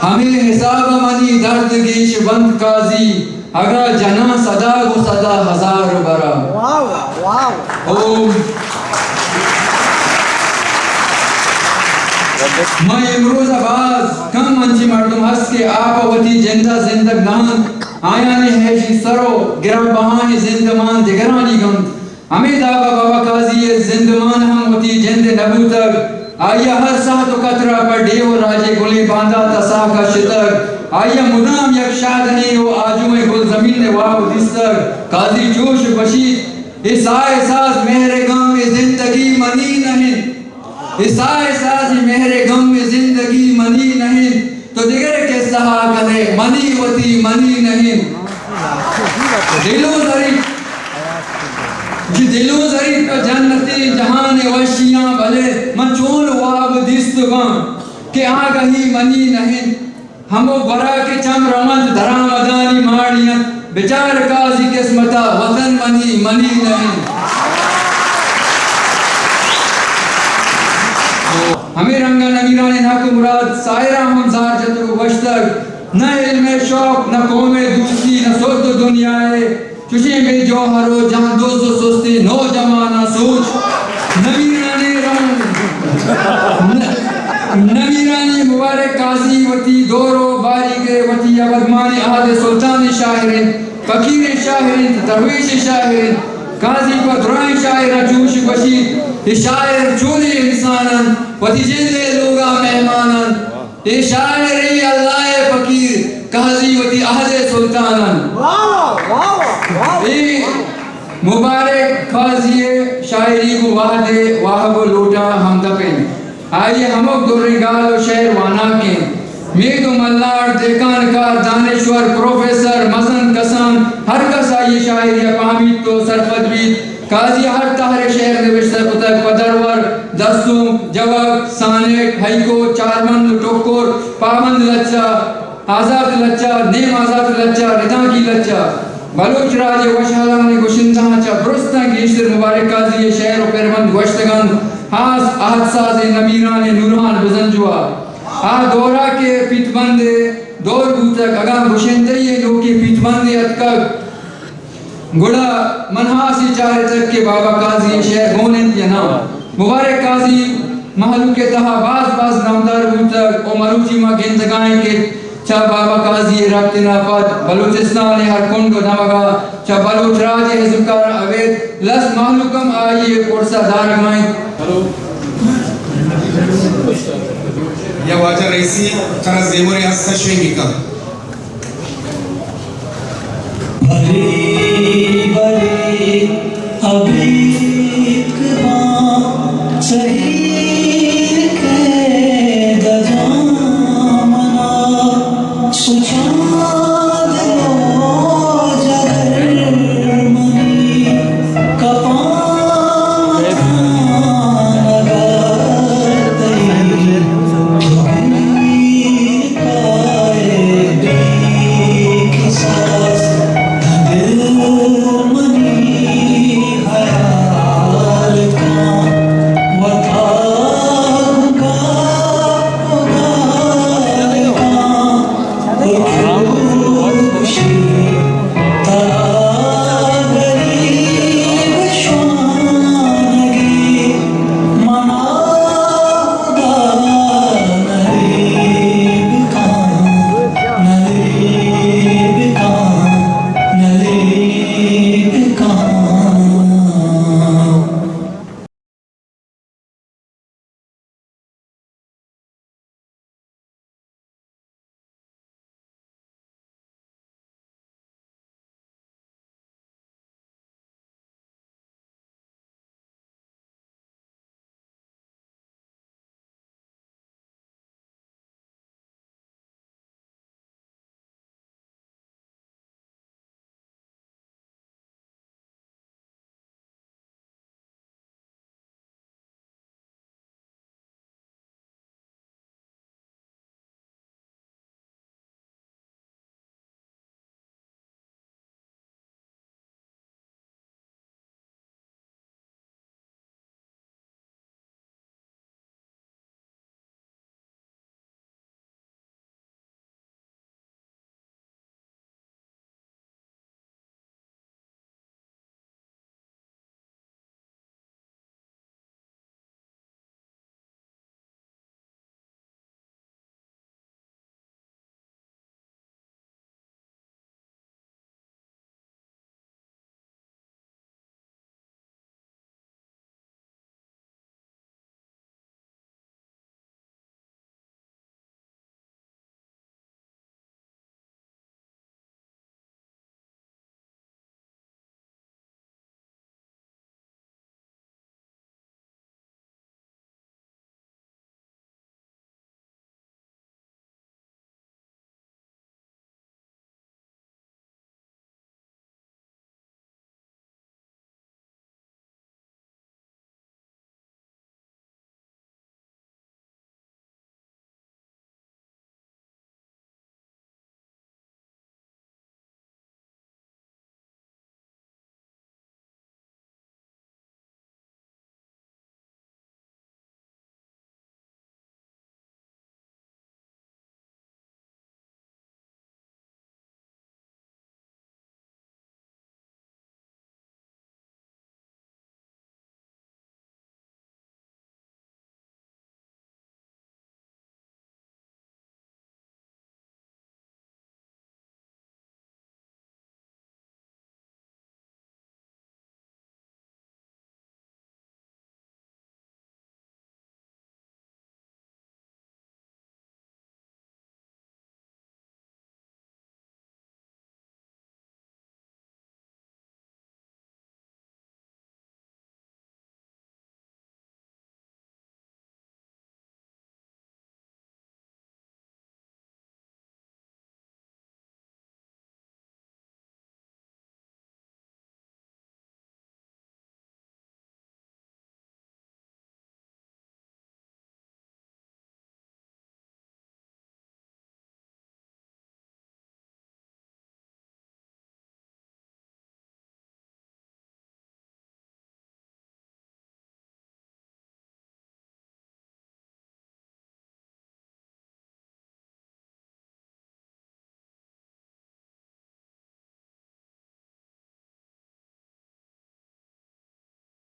ہمے حساب ءَ منی درد گیش بنت قاضی، اگاں جناں صدا گوں صدا ہزار برا۔ واہ، واہ، واہ۔ او من امروز ءَ باز کم انچیں مردم ہست کہ آپ ءَ وتی جند ءَ زندگ نہ انت، آیانی ہیشی سر ءُ گران بہائیں زندمان دگرانی گنت۔ ہمے داب ءَ بابا قاضی ءِ زندمان ہم وتی جند ءِ نہ بوتگ۔ آئی ءَ ہر ساعت ءُ قطرہ پہ ڈیھ ءُ راجے گلیں باندات ءَ ساہ کشتگ۔ آئی ءَ مدام یک شادہیں ءُ آجوئیں گلزمین ءِ واب دیستگ۔ قاضی چوش گوشیت، اے ساہ ءِ ساز مہر ءِ گم، اے زندگی منی نہ انت۔ اے ساہ ءِ سازی مہر ءِ گم، اے زندگی منی نہ انت۔ تو دگرے کسہ ءَ کن ئے، منی وتی منی نہ انت۔ دل ءُ زریت، جی دل ءُ زریت پہ جنتیں جہان ءِ وشیاں، بلے من چون واب دیست باں کہ آگہی منی نہ انت۔ ہمو گورا کہ چم رونت درآمدانی ماڑی انت، بچار قاضی قسمت ءَ وطن منی منی نہ انت۔ ہمے رنگ ءَ نمیرانیں ناکو مراد ساحراں ہم زار جتگ ءُ گوشتگ، نہ علم ءِ شوق، نہ قوم ءِ دوستی، نہ سد ءُ دنیا ءِ، چشیں بے جوہر ءُ جان دز ءُ سستیں نوجواناں سوچ۔ نمیرانیں رنگ، ن-، نمیرانیں مبارک قاضی وتی دور ءُ باریگ ءِ، وتی ابدمانیں عہد ءِ سلطانیں شاعر انت، فقیریں شاعر انت، درویشیں شاعر انت۔ قاضی پہ درائیں شاعراں چوش گوشیت، اے شاعر چونیں انسان انت، وتی جند ءِ لوگ ءَ مہمان انت۔ اے شاعر، اے اللہ ءِ فقیر، قاضی وتی عہد ءِ سلطان انت۔ واہ، واہ، واہ۔ اے مبارک قاضی ءِ شاعری گوں وہد ءِ واہگ ءُ لوٹاں ہمدپ انت۔ آئی ءِ ہمک دریں گال ءُ شعر واناک انت۔ مید ءُ ملاڑ، دہکان کار، دانشور، پروفیسر، مزن کسان، ہر کس آئی ءِ شاعری ءَ پہمیت ءُ سرپد بیت۔ قاضی ءَ ہر تہرے شعر نبشتہ کتگ، پہ درور، دستونک، جوک، سانیٹ، ہائیکو، چاربند ءُ ٹکر، پابند لچہ، آزات لچہ، نیم آزات لچہ، ردانکی لچہ۔ بلوچ راج ءِ وشحالانیں گشندہاں چہ درستاں گیشتر مبارک قاضی ءِ شعر ءُ پربند گوشتگ انت۔ ہاس عہد سازیں نمیرانیں نورہان بزنجو ءَ آ دور ءَ کہ پیتبند ءِ دور بوتگ، اگاں گشندہی ءِ نوکیں پیتبندے اتکگ، گڑا من ہاسے چارتگ کہ بابا قاضی ءِ شعر گون انت یا ناں۔ مبارک قاضی مہلوک ءِ تہا باز باز نامدار بوتگ ءُ مروچی ما گندگائیں کہ چہ بابا قاضی ءِ رپتن ءَ پد بلوچستان ءِ ہر کنڈ ءُ دمگ ءَ چہ بلوچ راج ءِ ازمکاراں ابید لس مہلوک ہم آئی ءِ پرس ءَ دارگ ءَ انت۔ یا واجہ رئیسی، ترا زیمرے ہست شوینگی کن۔